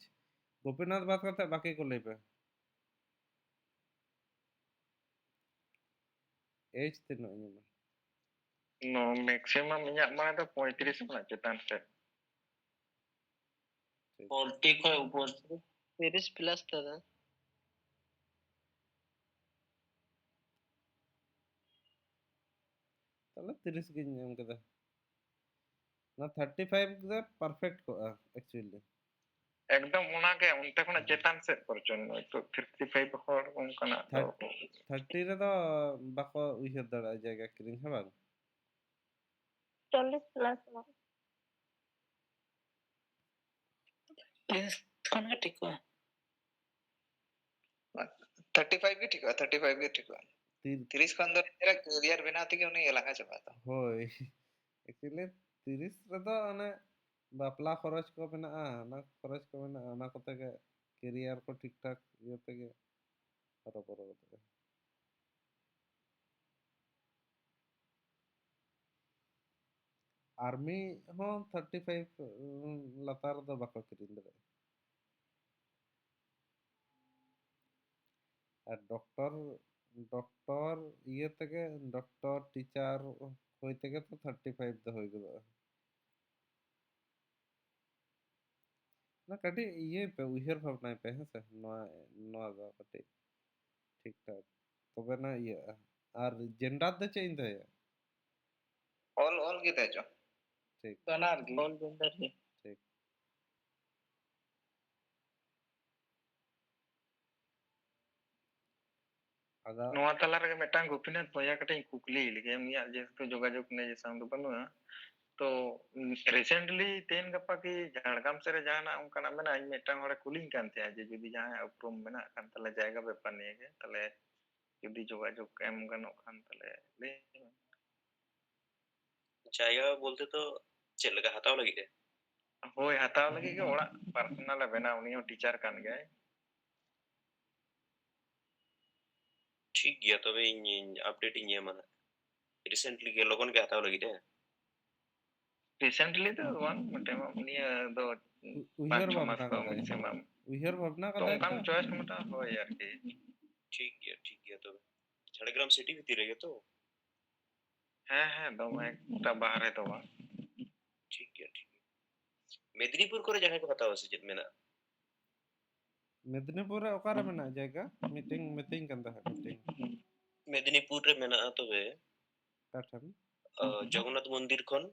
ᱜᱳᱯᱤᱱᱟᱛᱷ ᱵᱟᱫ ᱠᱟᱛᱮ ᱵᱟᱹᱠᱤ ᱠᱚ ᱞᱟᱹᱭ ᱯᱮ᱾ ᱮᱡᱽ ᱛᱤᱱᱟᱹᱜ ᱤᱧ ᱮᱢᱟ? ᱱᱚ, ᱢᱮᱠᱥᱤᱢᱟᱢ ᱤᱧᱟᱹᱜ ᱢᱚᱱᱮ ᱫᱚ ᱯᱚᱸᱭᱛᱨᱤᱥ ᱠᱷᱚᱱᱟᱜ ᱪᱮᱛᱟᱱ ᱥᱮᱫ᱾ ᱴᱷᱤᱠ᱾ ᱯᱷᱳᱨᱴᱤ ᱠᱷᱚᱱ ᱩᱯᱚᱨ᱾ ᱛᱤᱨᱤᱥ ᱯᱞᱟᱥ ᱫᱟᱫᱟ᱾ ᱛᱟᱦᱞᱮ ᱛᱤᱨᱤᱥ ᱜᱤᱧ ᱮᱢ ᱠᱮᱫᱟ᱾ ᱚᱱᱟ ᱛᱷᱟᱨᱴᱤ ᱯᱷᱟᱭᱤᱵᱷ ᱜᱮ ᱯᱟᱨᱯᱷᱮᱠᱴ ᱠᱚᱜᱼᱟ, actually᱾ ᱮᱠᱫᱚᱢ ᱚᱱᱟᱜᱮ, ᱚᱱᱛᱮ ᱠᱷᱚᱱᱟᱜ ᱪᱮᱛᱟᱱ ᱥᱮᱫ ᱠᱚᱨᱪᱚᱱ, ᱱᱤᱛᱚᱜ ᱛᱷᱟᱨᱴᱤ ᱯᱷᱟᱭᱤᱵᱷ ᱦᱚᱲ ᱚᱱᱠᱟᱱᱟᱜ ᱫᱚ᱾ ᱛᱷᱟᱨ-, ᱛᱷᱟᱨᱴᱤ ᱨᱮᱫᱚ ᱵᱟᱠᱚ ᱩᱭᱦᱟᱹᱨ ᱫᱟᱲᱮᱭᱟᱜᱼᱟ ᱡᱟᱭᱜᱟ ᱠᱤᱨᱤᱧ, ᱦᱮᱸ ᱵᱟᱝ? ᱪᱚᱞᱞᱤᱥ ᱯᱞᱟᱥ ᱢᱟ᱾ ᱛᱤᱨᱤᱥ ᱠᱷᱚᱱ ᱜᱮ ᱴᱷᱤᱠᱚᱜᱼᱟ᱾ ᱛᱷᱟᱨᱴᱤ ᱯᱷᱟᱭᱤᱵᱷ ᱜᱮ ᱴᱷᱤᱠᱚᱜᱼᱟ, ᱛᱷᱟᱨᱴᱤ ᱯᱷᱟᱭᱤᱵᱷ ᱜᱮ ᱴᱷᱤᱠᱚᱜᱼᱟ᱾ ᱛᱤᱨ- ᱛᱤᱨᱤᱥ ᱠᱷᱚᱱ ᱫᱚ ᱱᱤᱡᱮᱨᱟᱜ ᱠᱮᱨᱤᱭᱟᱨ ᱵᱮᱱᱟᱣ ᱛᱮᱜᱮ ᱩᱱᱤ ᱞᱟᱸᱜᱟ ᱪᱟᱵᱟᱜᱼᱟ ᱛᱚ᱾ ᱦᱳᱭ᱾ Actually, ᱛᱤᱨᱤᱥ ᱨᱮᱫᱚ ᱚᱱᱮ ᱵᱟᱯᱞᱟ ᱠᱷᱚᱨᱚᱪ ᱠᱚ ᱢᱮᱱᱟᱜᱼᱟ, ᱚᱱᱟ ᱠᱷᱚᱨᱚᱪ ᱠᱚ ᱢᱮᱱᱟᱜᱼᱟ, ᱚᱱᱟ ᱠᱚᱛᱮ ᱜᱮ ᱠᱮᱨᱤᱭᱟᱨ ᱠᱚ ᱴᱷᱤᱠ ᱴᱷᱟᱠ ᱤᱭᱟᱹ ᱛᱮᱜᱮ ᱦᱚᱨᱚᱵᱚᱨᱚ ᱜᱚᱫᱚᱜᱼᱟ᱾ ᱟᱨᱢᱤ ᱦᱚᱸ ᱛᱷᱟᱨᱴᱤ ᱯᱷᱟᱭᱤᱵᱷ ᱞᱟᱛᱟᱨ ᱫᱚ ᱵᱟᱠᱚ ᱠᱤᱨᱤᱧ ᱫᱟᱲᱮᱭᱟᱜᱼᱟ᱾ ᱟᱨ ᱰᱚᱠᱴᱚᱨ, ᱰᱚᱠᱴᱚᱨ ᱤᱭᱟᱹ ᱛᱮᱜᱮ, ᱰᱚᱠᱴᱚᱨ, ᱴᱤᱪᱟᱨ ᱦᱩᱭ ᱛᱮᱜᱮ ᱛᱚ ᱛᱷᱟᱨᱴᱤ ᱯᱷᱟᱭᱤᱵᱷ ᱫᱚ ᱦᱩᱭ ᱜᱚᱫᱚᱜᱼᱟ᱾ ᱚᱱᱟ ᱠᱟᱹᱴᱤᱡ ᱤᱭᱟᱹᱭ ᱯᱮ, ᱩᱭᱦᱟᱹᱨ ᱵᱷᱟᱵᱽᱱᱟᱭ ᱯᱮ, ᱦᱮᱸ ᱥᱮ? ᱱᱚᱣᱟ, ᱱᱚᱣᱟ ᱫᱚ ᱠᱟᱹᱴᱤᱡ ᱴᱷᱤᱠ ᱴᱷᱟᱠ, ᱛᱚᱵᱮ ᱱᱟ ᱤᱭᱟᱹᱜᱼᱟ᱾ ᱟᱨ ᱡᱮᱱᱰᱟᱨ ᱫᱚ ᱪᱮᱫ ᱤᱧ ᱫᱚᱦᱚᱭᱟ? ᱚᱞ, ᱚᱞ ᱜᱮ ᱫᱮᱡᱚᱜ᱾ ᱴᱷᱤᱠ᱾ ᱵᱟᱱᱟᱨ ᱜᱮ᱾ ᱚᱞ ᱡᱮᱱᱰᱟᱨ ᱜᱮ᱾ ᱴᱷᱤᱠ᱾ ᱟᱫᱚ ᱱᱚᱣᱟ ᱛᱟᱞᱟ ᱨᱮᱜᱮ ᱢᱤᱫᱴᱟᱝ ᱜᱳᱯᱤᱱᱟᱛᱷ ᱵᱚᱭᱦᱟ ᱠᱟᱹᱴᱤᱡ ᱤᱧ ᱠᱩᱠᱞᱤ ᱞᱮᱜᱮ, ᱩᱱᱤᱭᱟᱜ ᱡᱮᱦᱮᱛᱩ ᱡᱳᱜᱟᱡᱳᱜᱽ ᱱᱤᱭᱮ ᱥᱟᱶ ᱫᱚ ᱵᱟᱹᱱᱩᱜᱼᱟ, ᱛᱚ recently ᱛᱮᱦᱮᱧ ᱜᱟᱯᱟ ᱠᱤ ᱡᱷᱟᱲᱜᱨᱟᱢ ᱥᱮᱫ ᱨᱮ ᱡᱟᱦᱟᱱᱟᱜ ᱚᱱᱠᱟᱱᱟᱜ ᱢᱮᱱᱟᱜᱼᱟ? ᱤᱧ ᱢᱤᱫᱴᱟᱝ ᱦᱚᱲᱮ ᱠᱩᱞᱤᱧ ᱠᱟᱱ ᱛᱟᱦᱮᱸᱫ ᱡᱮ ᱡᱩᱫᱤ ᱡᱟᱦᱟᱸᱭᱟᱜ ᱩᱯᱨᱩᱢ ᱢᱮᱱᱟᱜ ᱠᱷᱟᱱ ᱛᱟᱦᱚᱞᱮ ᱡᱟᱭᱜᱟ ᱵᱮᱯᱟᱨ ᱱᱤᱭᱮ ᱜᱮ, ᱛᱟᱦᱚᱞᱮ ᱡᱩᱫᱤ ᱡᱳᱜᱟᱡᱳᱜᱽ ᱮᱢ ᱜᱟᱱᱚᱜ ᱠᱷᱟᱱ ᱛᱟᱦᱚᱞᱮ ᱞᱟᱹᱭ ᱢᱮ᱾ ᱡᱟᱭᱜᱟ ᱵᱚᱞᱛᱮ ᱫᱚ ᱪᱮᱫ ᱞᱮᱠᱟ ᱦᱟᱛᱟᱣ ᱞᱟᱹᱜᱤᱫ ᱮ? ᱦᱳᱭ, ᱦᱟᱛᱟᱣ ᱞᱟᱹᱜᱤᱫ ᱜᱮ ᱚᱲᱟᱜ personal ᱮ ᱵᱮᱱᱟᱣ, ᱩᱱᱤ ᱦᱚᱸ teacher ᱠᱟᱱ ᱜᱮᱭᱟᱭ᱾ ᱴᱷᱤᱠ ᱜᱮᱭᱟ, ᱛᱚᱵᱮ ᱤᱧ, ᱤᱧ update ᱤᱧ ᱮᱢᱟ ᱱᱟᱜ᱾ Recently ᱜᱮ, ᱞᱚᱜᱚᱱ ᱜᱮ ᱦᱟᱛᱟᱣ ᱞᱟᱹᱜᱤᱫ ᱮ? Recently ᱫᱚ ᱵᱟᱝ, ᱢᱚᱴᱟᱢᱩᱴᱤ ᱱᱤᱭᱟᱹ ᱫᱚ ᱩ-, ᱯᱟᱸᱪ ᱩᱭᱦᱟᱹᱨ ᱪᱷᱚ ᱢᱟᱥ ᱵᱷᱟᱵᱽᱱᱟ ᱠᱚ ᱠᱟᱫᱟᱭ᱾ Maximum᱾ ᱩᱭᱦᱟᱹᱨ ᱵᱷᱟᱵᱽᱱᱟ ᱛᱚ ᱠᱟᱫᱟᱭ ᱚᱱᱠᱟᱱ ᱛᱚ᱾ Choice ᱢᱚᱴᱟ ᱦᱳᱭ ᱟᱨᱠᱤ᱾ ᱴᱷᱤᱠ ᱜᱮᱭᱟ, ᱴᱷᱤᱠ ᱜᱮᱭᱟ ᱛᱚᱵᱮ᱾ ᱡᱷᱟᱲᱜᱨᱟᱢ city ᱵᱷᱤᱛᱤᱨ ᱨᱮᱜᱮ ᱛᱚ? ᱦᱮᱸ, ᱦᱮᱸ, ᱫᱚᱢᱮ ᱮᱠᱴᱟ ᱵᱟᱦᱨᱮ ᱫᱚ ᱵᱟᱝ᱾ ᱴᱷᱤᱠ ᱜᱮᱭᱟ, ᱴᱷᱤᱠ ᱜᱮᱭᱟ᱾ ᱢᱮᱫᱽᱱᱤᱯᱩᱨ ᱠᱚᱨᱮ ᱡᱟᱦᱟᱸᱭ ᱠᱚ ᱦᱟᱛᱟᱣᱟ ᱥᱮ ᱪᱮᱫ ᱢᱮᱱᱟᱜᱼᱟ? ᱢᱮᱫᱽᱱᱤᱯᱩᱨ ᱨᱮ ᱚᱠᱟᱨᱮ ᱢᱮᱱᱟᱜᱼᱟ ᱡᱟᱭᱜᱟ? ᱢᱤᱫᱴᱮᱱ ᱢᱤᱛᱟᱹᱧ ᱠᱟᱱ ᱛᱟᱦᱮᱸᱫ ᱢᱤᱫᱴᱮᱱ᱾ ᱢᱮᱫᱽᱱᱤᱯᱩᱨ ᱨᱮ ᱢᱮᱱᱟᱜᱼᱟ ᱛᱚᱵᱮ᱾ ᱚᱠᱟ ᱴᱷᱮᱱ? ᱚ, ᱡᱚᱜᱚᱱᱱᱟᱛᱷ ᱢᱚᱱᱫᱤᱨ ᱠᱷᱚᱱ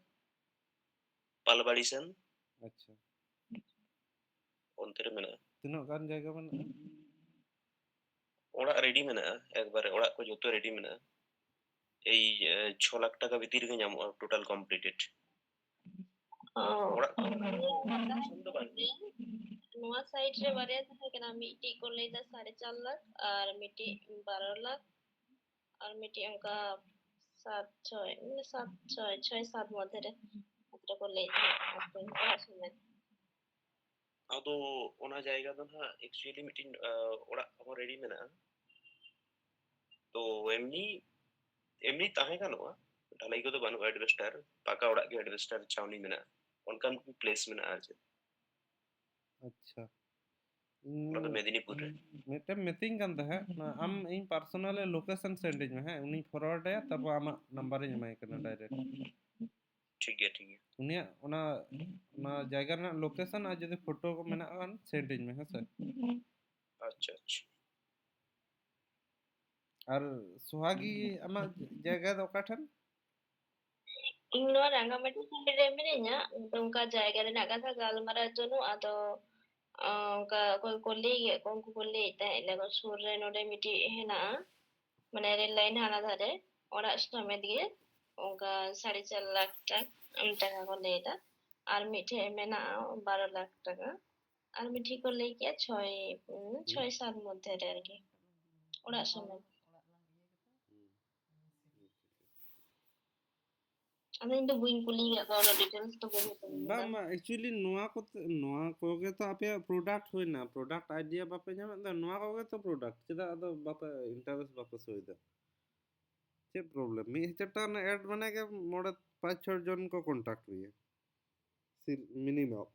ᱯᱟᱞᱵᱟᱲᱤ ᱥᱮᱱ᱾ ᱟᱪᱪᱷᱟ᱾ ᱚᱱᱛᱮ ᱨᱮ ᱢᱮᱱᱟᱜᱼᱟ᱾ ᱛᱤᱱᱟᱹᱜ ᱜᱟᱱ ᱡᱟᱭᱜᱟ ᱢᱮᱱᱟᱜᱼᱟ? ᱚᱲᱟᱜ ready ᱢᱮᱱᱟᱜᱼᱟ, ᱮᱠᱵᱟᱨᱮ ᱚᱲᱟᱜ ᱠᱚ ᱡᱚᱛᱚ ready ᱢᱮᱱᱟᱜᱼᱟ᱾ ᱮᱭ, ᱮ, ᱪᱷᱚ ᱞᱟᱠᱷ ᱴᱟᱠᱟ ᱵᱷᱤᱛᱤᱨ ᱨᱮᱜᱮ ᱧᱟᱢᱚᱜᱼᱟ, total completed᱾ ᱚ᱾ ᱚᱲᱟᱜ ᱠᱚ ᱱᱚᱣᱟ ᱫᱚ ᱵᱟᱝ᱾ ᱱᱚᱣᱟ side ᱨᱮ ᱵᱟᱨᱭᱟ ᱛᱟᱦᱮᱸ ᱠᱟᱱᱟ, ᱢᱤᱫᱴᱤᱡ ᱠᱚ ᱞᱟᱹᱭᱫᱟ ᱥᱟᱲᱮ ᱪᱟᱨ ᱞᱟᱠᱷ ᱟᱨ ᱢᱤᱫᱴᱤᱡ ᱵᱟᱨᱚ ᱞᱟᱠᱷ ᱟᱨ ᱢᱤᱫᱴᱤᱡ ᱚᱱᱠᱟ ᱥᱟᱛ ᱪᱷᱚᱭ, ᱢᱟᱱᱮ ᱥᱟᱛ ᱪᱷᱚᱭ, ᱪᱷᱚᱭ ᱥᱟᱛ ᱢᱚᱫᱽᱫᱷᱮ ᱨᱮ ᱚᱱᱠᱟ ᱠᱚ ᱞᱟᱹᱭᱫᱟ ᱟᱨᱠᱤ ᱚᱲᱟᱜ ᱥᱚᱢᱮᱛ᱾ ᱟᱫᱚ ᱚᱱᱟ ᱡᱟᱭᱜᱟ ᱫᱚ ᱱᱟᱦᱟᱜ actually ᱢᱤᱫᱴᱤᱡ, ᱟ, ᱚᱲᱟᱜ ᱦᱚᱸ ready ᱢᱮᱱᱟᱜᱼᱟ᱾ ᱛᱚ ᱮᱢᱱᱤ, ᱮᱢᱱᱤ ᱛᱟᱦᱮᱸ ᱜᱟᱱᱚᱜᱼᱟ, ᱰᱷᱟᱞᱟᱭ ᱠᱚᱫᱚ ᱵᱟᱹᱱᱩᱜᱼᱟ, asbestos, ᱯᱟᱠᱟ ᱚᱲᱟᱜ ᱜᱮ, asbestos ᱪᱷᱟᱣᱱᱤ ᱢᱮᱱᱟᱜᱼᱟ, ᱚᱱᱠᱟᱱ place ᱢᱮᱱᱟᱜᱼᱟ ᱟᱨ ᱪᱮᱫ᱾ ᱟᱪᱪᱷᱟ᱾ ᱚᱱᱟ ᱫᱚ ᱤᱧ ᱢᱮᱫᱽᱱᱤᱯᱩᱨ ᱨᱮ᱾ ᱢᱤᱫᱴᱮᱱ ᱢᱤᱛᱟᱹᱧ ᱠᱟᱱ ᱛᱟᱦᱮᱸᱫ, ᱚᱱᱟ ᱟᱢ ᱤᱧ personal location send ᱟᱹᱧ ᱢᱮ, ᱦᱮᱸ, ᱩᱱᱤᱧ forward ᱟᱭᱟ, ᱛᱟᱨᱯᱚᱨ ᱟᱢᱟᱜ number ᱤᱧ ᱮᱢᱟᱭ ᱠᱟᱱᱟ direct᱾ ᱴᱷᱤᱠ ᱜᱮᱭᱟ, ᱴᱷᱤᱠ ᱜᱮᱭᱟ᱾ ᱩᱱᱤᱭᱟᱜ ᱚᱱᱟ, ᱚᱱᱟ ᱡᱟᱭᱜᱟ ᱨᱮᱱᱟᱜ location ᱟᱨ ᱡᱩᱫᱤ photo ᱠᱚ ᱢᱮᱱᱟᱜ ᱠᱷᱟᱱ send ᱟᱹᱧ ᱢᱮ, ᱦᱮᱸ ᱥᱮ? ᱟᱪᱪᱷᱟ, ᱟᱪᱪᱷᱟ᱾ ᱟᱨ ᱥᱚᱦᱟᱜᱤ ᱟᱢᱟᱜ ᱡᱟᱭᱜᱟ ᱫᱚ ᱚᱠᱟ ᱴᱷᱮᱱ? ᱤᱧ ᱱᱚᱣᱟ ᱨᱟᱸᱜᱟᱢᱟᱴᱤ side ᱨᱮ ᱢᱤᱱᱟᱹᱧᱟ, ᱟᱫᱚ ᱚᱱᱠᱟ ᱡᱟᱭᱜᱟ ᱨᱮᱱᱟᱜ ᱠᱟᱛᱷᱟ ᱜᱟᱞᱢᱟᱨᱟᱣ ᱡᱚᱱᱚᱜ, ᱟᱫᱚ, ᱟᱸ, ᱚᱱᱠᱟ ᱚᱠᱚᱭ ᱠᱚ ᱞᱟᱹᱭ ᱜᱮᱭᱟ ᱠᱚ, ᱩᱱᱠᱩ ᱠᱚ ᱞᱟᱹᱭᱮᱫ ᱛᱟᱦᱮᱸᱫ, ᱞᱟᱹᱭ ᱟᱠᱚ ᱥᱩᱨ ᱨᱮ ᱱᱚᱰᱮ ᱢᱤᱫᱴᱤᱡ ᱦᱮᱱᱟᱜᱼᱟ, ᱢᱟᱱᱮ ᱨᱮᱞ ᱞᱟᱭᱤᱱ ᱦᱟᱱᱟ ᱫᱷᱟᱨᱮ ᱚᱲᱟᱜ ᱥᱚᱢᱮᱛ ᱜᱮ ᱚᱱᱠᱟ ᱥᱟᱲᱮ ᱪᱟᱨ ᱞᱟᱠᱷ ᱴᱟᱠᱟ ᱠᱚ ᱞᱟᱹᱭ ᱮᱫᱟ᱾ ᱟᱨ ᱢᱤᱫᱴᱷᱮᱡ ᱢᱮᱱᱟᱜᱼᱟ ᱵᱟᱨᱚ ᱞᱟᱠᱷ ᱴᱟᱠᱟ᱾ ᱟᱨ ᱢᱤᱫᱴᱷᱮᱡ ᱠᱚ ᱞᱟᱹᱭ ᱠᱮᱜᱼᱟ ᱪᱷᱚᱭ, ᱩᱸ, ᱪᱷᱚᱭ ᱥᱟᱛ ᱢᱚᱫᱽᱫᱷᱮ ᱨᱮ ᱟᱨᱠᱤ, ᱚᱲᱟᱜ ᱥᱚᱢᱮᱛ᱾ ᱟᱫᱚ ᱤᱧ ᱫᱚ ᱵᱟᱹᱧ ᱠᱩᱞᱤ ᱟᱠᱟᱫ ᱠᱚᱣᱟ, ᱩᱱᱟᱹᱜ details ᱫᱚ ᱵᱟᱹᱧ ᱦᱟᱛᱟᱣ ᱵᱟᱝ, ᱠᱟᱫᱟ᱾ Bang, actually ᱱᱚᱣᱟ ᱠᱚᱛᱮ, ᱱᱚᱣᱟ ᱠᱚᱜᱮ ᱛᱚ ᱟᱯᱮᱭᱟᱜ product ᱦᱩᱭᱱᱟ, product idea ᱵᱟᱯᱮ ᱧᱟᱢᱮᱫ ᱫᱚ, ᱱᱚᱣᱟ ᱠᱚᱜᱮ ᱛᱚ product᱾ ᱪᱮᱫᱟᱜ ᱟᱫᱚ ᱵᱟᱯᱮ interest ᱵᱟᱯᱮ show ᱮᱫᱟ? ᱪᱮᱫ problem? ᱢᱤᱫ ᱦᱟᱡᱟᱨ ᱴᱟᱠᱟ ᱨᱮᱱᱟᱜ ad ᱢᱟᱱᱮ ᱜᱮ ᱢᱚᱬᱮ ᱯᱟᱸᱪ ᱪᱷᱚ ᱡᱚᱱ ᱠᱚ contact ᱢᱮᱭᱟ, ᱥᱤᱨ-, minimum᱾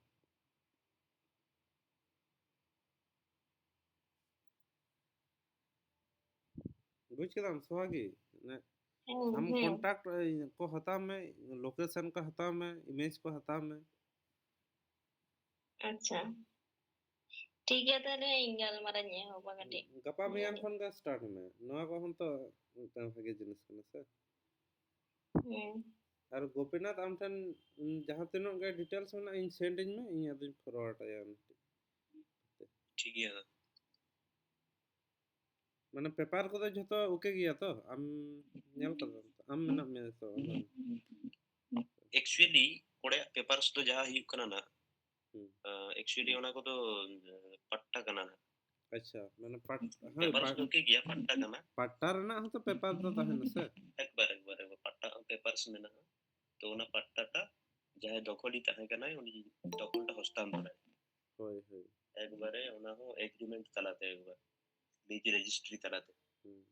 ᱵᱩᱡᱽ ᱠᱮᱫᱟᱢ ᱥᱚᱦᱟᱜᱤ? ᱢᱟᱱᱮ ᱦᱮᱸ, ᱟᱢ ᱦᱮᱸ᱾ Contact, ᱮ, ᱠᱚ ᱦᱟᱛᱟᱣ ᱢᱮ, location ᱠᱚ ᱦᱟᱛᱟᱣ ᱢᱮ, image ᱠᱚ ᱦᱟᱛᱟᱣ ᱢᱮ᱾ ᱟᱪᱪᱷᱟ, ᱴᱷᱤᱠ ᱜᱮᱭᱟ, ᱛᱟᱦᱞᱮ ᱤᱧ ᱜᱟᱞᱢᱟᱨᱟᱣ ᱤᱧ ᱮᱦᱚᱵᱟ ᱠᱟᱹᱴᱤᱡ᱾ ᱜᱟᱯᱟ ᱢᱮᱭᱟᱝ ᱠᱷᱚᱱ ᱜᱮ start ᱢᱮ, ᱱᱚᱣᱟ ᱠᱚᱦᱚᱸ ᱛᱚ ᱢᱤᱫᱴᱟᱝ ᱵᱷᱟᱜᱮ ᱡᱤᱱᱤᱥ ᱠᱟᱱᱟ ᱥᱮ᱾ ᱦᱮᱸ᱾ ᱟᱨ ᱜᱳᱯᱤᱱᱟᱛᱷ, ᱟᱢ ᱴᱷᱮᱱ, ᱩᱸ, ᱡᱟᱦᱟᱸ ᱛᱤᱱᱟᱹᱜ ᱜᱮ details ᱢᱮᱱᱟᱜᱼᱟ, ᱤᱧ send ᱟᱹᱧ ᱢᱮ, ᱤᱧ ᱟᱫᱚᱧ forward ᱟᱭᱟ ᱩᱱᱤ ᱴᱷᱮᱱ᱾ ᱴᱷᱤᱠ ᱜᱮᱭᱟ᱾ ᱢᱟᱱᱮ paper ᱠᱚᱫᱚ ᱡᱷᱚᱛᱚ okay ᱜᱮᱭᱟ ᱛᱚ? ᱟᱢ ᱧᱮᱞ ᱠᱟᱫᱟᱢ ᱛᱚ? ᱟᱢ ᱢᱮᱱᱟᱜ ᱢᱮᱭᱟ ᱛᱚ? Actually ᱚᱸᱰᱮ papers ᱫᱚ ᱡᱟᱦᱟᱸ ᱦᱩᱭᱩᱜ ᱠᱟᱱᱟ ᱱᱟᱜ, ᱦᱩᱸ᱾ ᱟᱸ, actually ᱚᱱᱟ ᱠᱚᱫᱚ, ᱟᱸ, ᱯᱟᱴᱴᱟ ᱠᱟᱱᱟ ᱱᱟᱜ᱾ ᱟᱪᱪᱷᱟ, ᱢᱟᱱᱮ ᱯᱟᱴ-, ᱦᱳᱭ, papers ᱯᱟᱴ-, ᱫᱚ okay ᱜᱮᱭᱟ, ᱯᱟᱴᱴᱟ ᱠᱟᱱᱟ᱾ ᱯᱟᱴᱴᱟ ᱨᱮᱱᱟᱜ ᱦᱚᱸᱛᱚ paper ᱫᱚ ᱛᱟᱦᱮᱱᱟ ᱥᱮ? ᱮᱠᱵᱟᱨ, ᱮᱠᱵᱟᱨ, ᱮᱠᱵᱟᱨ, ᱯᱟᱴᱴᱟ papers ᱢᱮᱱᱟᱜᱼᱟ᱾ ᱛᱚ ᱚᱱᱟ ᱯᱟᱴᱴᱟᱴᱟ ᱡᱟᱦᱟᱸᱭ ᱫᱚᱠᱷᱚᱞᱤ ᱛᱟᱦᱮᱸ ᱠᱟᱱᱟᱭ, ᱩᱱᱤ ᱫᱚᱠᱷᱚᱞᱴᱟ ᱦᱚᱥᱛᱟᱱᱛᱚᱨᱟᱭ᱾ ᱦᱳᱭ, ᱦᱳᱭ᱾ ᱮᱠᱵᱟᱨᱮ ᱚᱱᱟ ᱦᱚᱸ agreement ᱛᱟᱞᱟᱛᱮ, ᱮᱠᱵᱟᱨ ᱱᱤᱡᱮ registry ᱛᱟᱞᱟᱛᱮ᱾ ᱦᱩᱸ᱾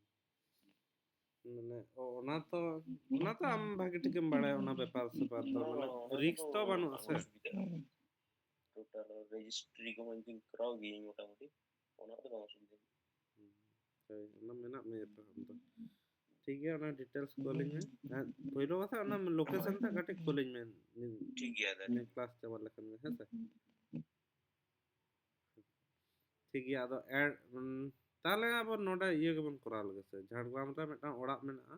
ᱢᱟᱱᱮ, ᱚ-, ᱚᱱᱟ ᱛᱚ, ᱚᱱᱟ ᱛᱚ ᱟᱢ ᱵᱷᱟᱜᱮ ᱴᱷᱤᱠᱮᱢ ᱵᱟᱲᱟᱭᱟ, ᱚᱱᱟ ᱵᱮᱯᱟᱨ ᱥᱮᱯᱟᱨ ᱫᱚ, ᱦᱚᱸ, ᱢᱟᱱᱮ, ᱚᱱᱟ risk ᱫᱚ ᱛᱚ ᱵᱟᱹᱱᱩᱜᱼᱟ ᱵᱟᱝ ᱥᱮ? ᱚᱥᱩᱵᱤᱫᱷᱟᱜᱼᱟ᱾ Total registry ᱠᱚᱦᱚᱸ ᱤᱧ ᱫᱩᱧ ᱠᱚᱨᱟᱣ ᱜᱤᱭᱟᱹᱧ ᱢᱚᱴᱟᱢᱩᱴᱤ, ᱚᱱᱟ ᱠᱚᱫᱚ ᱵᱟᱝ ᱚᱥᱩᱵᱤᱫᱷᱟᱜᱼᱟ᱾ ᱦᱩᱸ, ᱦᱳᱭ, ᱚᱱᱟ ᱢᱮᱱᱟᱜ ᱢᱮᱭᱟ ᱛᱚ ᱟᱢ ᱫᱚ᱾ ᱴᱷᱤᱠ ᱜᱮᱭᱟ, ᱚᱱᱟ details ᱠᱩᱞᱤᱧ ᱢᱮ᱾ ᱟᱨ ᱯᱳᱭᱞᱳ ᱠᱟᱛᱷᱟ, ᱚᱱᱟ location ᱛᱮ ᱠᱟᱹᱴᱤᱡ ᱠᱩᱞᱤᱧ ᱢᱮ᱾ ᱴᱷᱤᱠ ᱜᱮᱭᱟ, ᱫᱟᱫᱟ᱾ ᱱᱤᱭᱟᱹ class ᱪᱟᱵᱟ ᱞᱮᱠᱷᱟᱱ ᱜᱮ, ᱦᱮᱸ ᱥᱮ? ᱴᱷᱤᱠ ᱜᱮᱭᱟ, ᱟᱫᱚ add, ᱩᱸ, ᱛᱟᱦᱞᱮ ᱟᱵᱚ ᱱᱚᱰᱮ ᱤᱭᱟᱹ ᱜᱮᱵᱚᱱ ᱠᱚᱨᱟᱣ ᱞᱮᱜᱮ ᱥᱮ, ᱡᱷᱟᱲᱜᱨᱟᱢ ᱨᱮ ᱢᱤᱫᱴᱟᱝ ᱚᱲᱟᱜ ᱢᱮᱱᱟᱜᱼᱟ᱾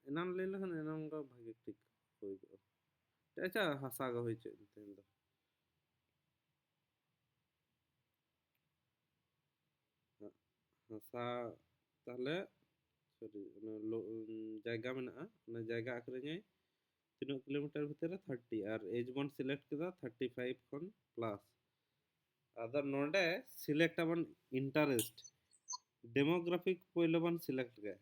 ᱮᱱᱟᱱ ᱞᱟᱹᱭ ᱞᱮᱠᱷᱟᱱ ᱮᱱᱟᱱ ᱫᱚ ᱵᱷᱟᱜᱮ ᱴᱷᱤᱠ ᱦᱩᱭ ᱠᱚᱜᱼᱟ᱾ ᱟᱪᱪᱷᱟ, ᱦᱟᱥᱟ ᱜᱮ ᱦᱩᱭ ᱦᱚᱪᱚᱭᱮᱫ ᱛᱮᱦᱮᱧ ᱫᱚ᱾ ᱦᱟᱥᱟ ᱛᱟᱦᱞᱮ ᱥᱚᱨᱤ, ᱚᱱᱟ ᱞᱳ-, ᱩᱸ, ᱡᱟᱭᱜᱟ ᱢᱮᱱᱟᱜᱼᱟ, ᱚᱱᱟ ᱡᱟᱭᱜᱟ ᱟᱹᱠᱷᱨᱤᱧᱟᱭ ᱛᱤᱱᱟᱹᱜ ᱠᱤᱞᱳᱢᱤᱴᱟᱨ ᱵᱷᱤᱛᱤᱨ ᱨᱮ? ᱛᱷᱟᱨᱴᱤ᱾ ᱟᱨ ᱮᱡᱽ ᱵᱚᱱ ᱥᱤᱞᱮᱠᱴ ᱠᱮᱫᱟ ᱛᱷᱟᱨᱴᱤ ᱯᱷᱟᱭᱤᱵᱷ ᱠᱷᱚᱱ ᱯᱞᱟᱥ᱾ ᱟᱫᱚ ᱱᱚᱰᱮ ᱥᱤᱞᱮᱠᱴ ᱟᱵᱚᱱ ᱤᱱᱴᱟᱨᱮᱥᱴ, ᱰᱮᱢᱳᱜᱨᱟᱯᱷᱤᱠ ᱯᱳᱭᱞᱳ ᱵᱚᱱ ᱥᱤᱞᱮᱠᱴ ᱜᱮ᱾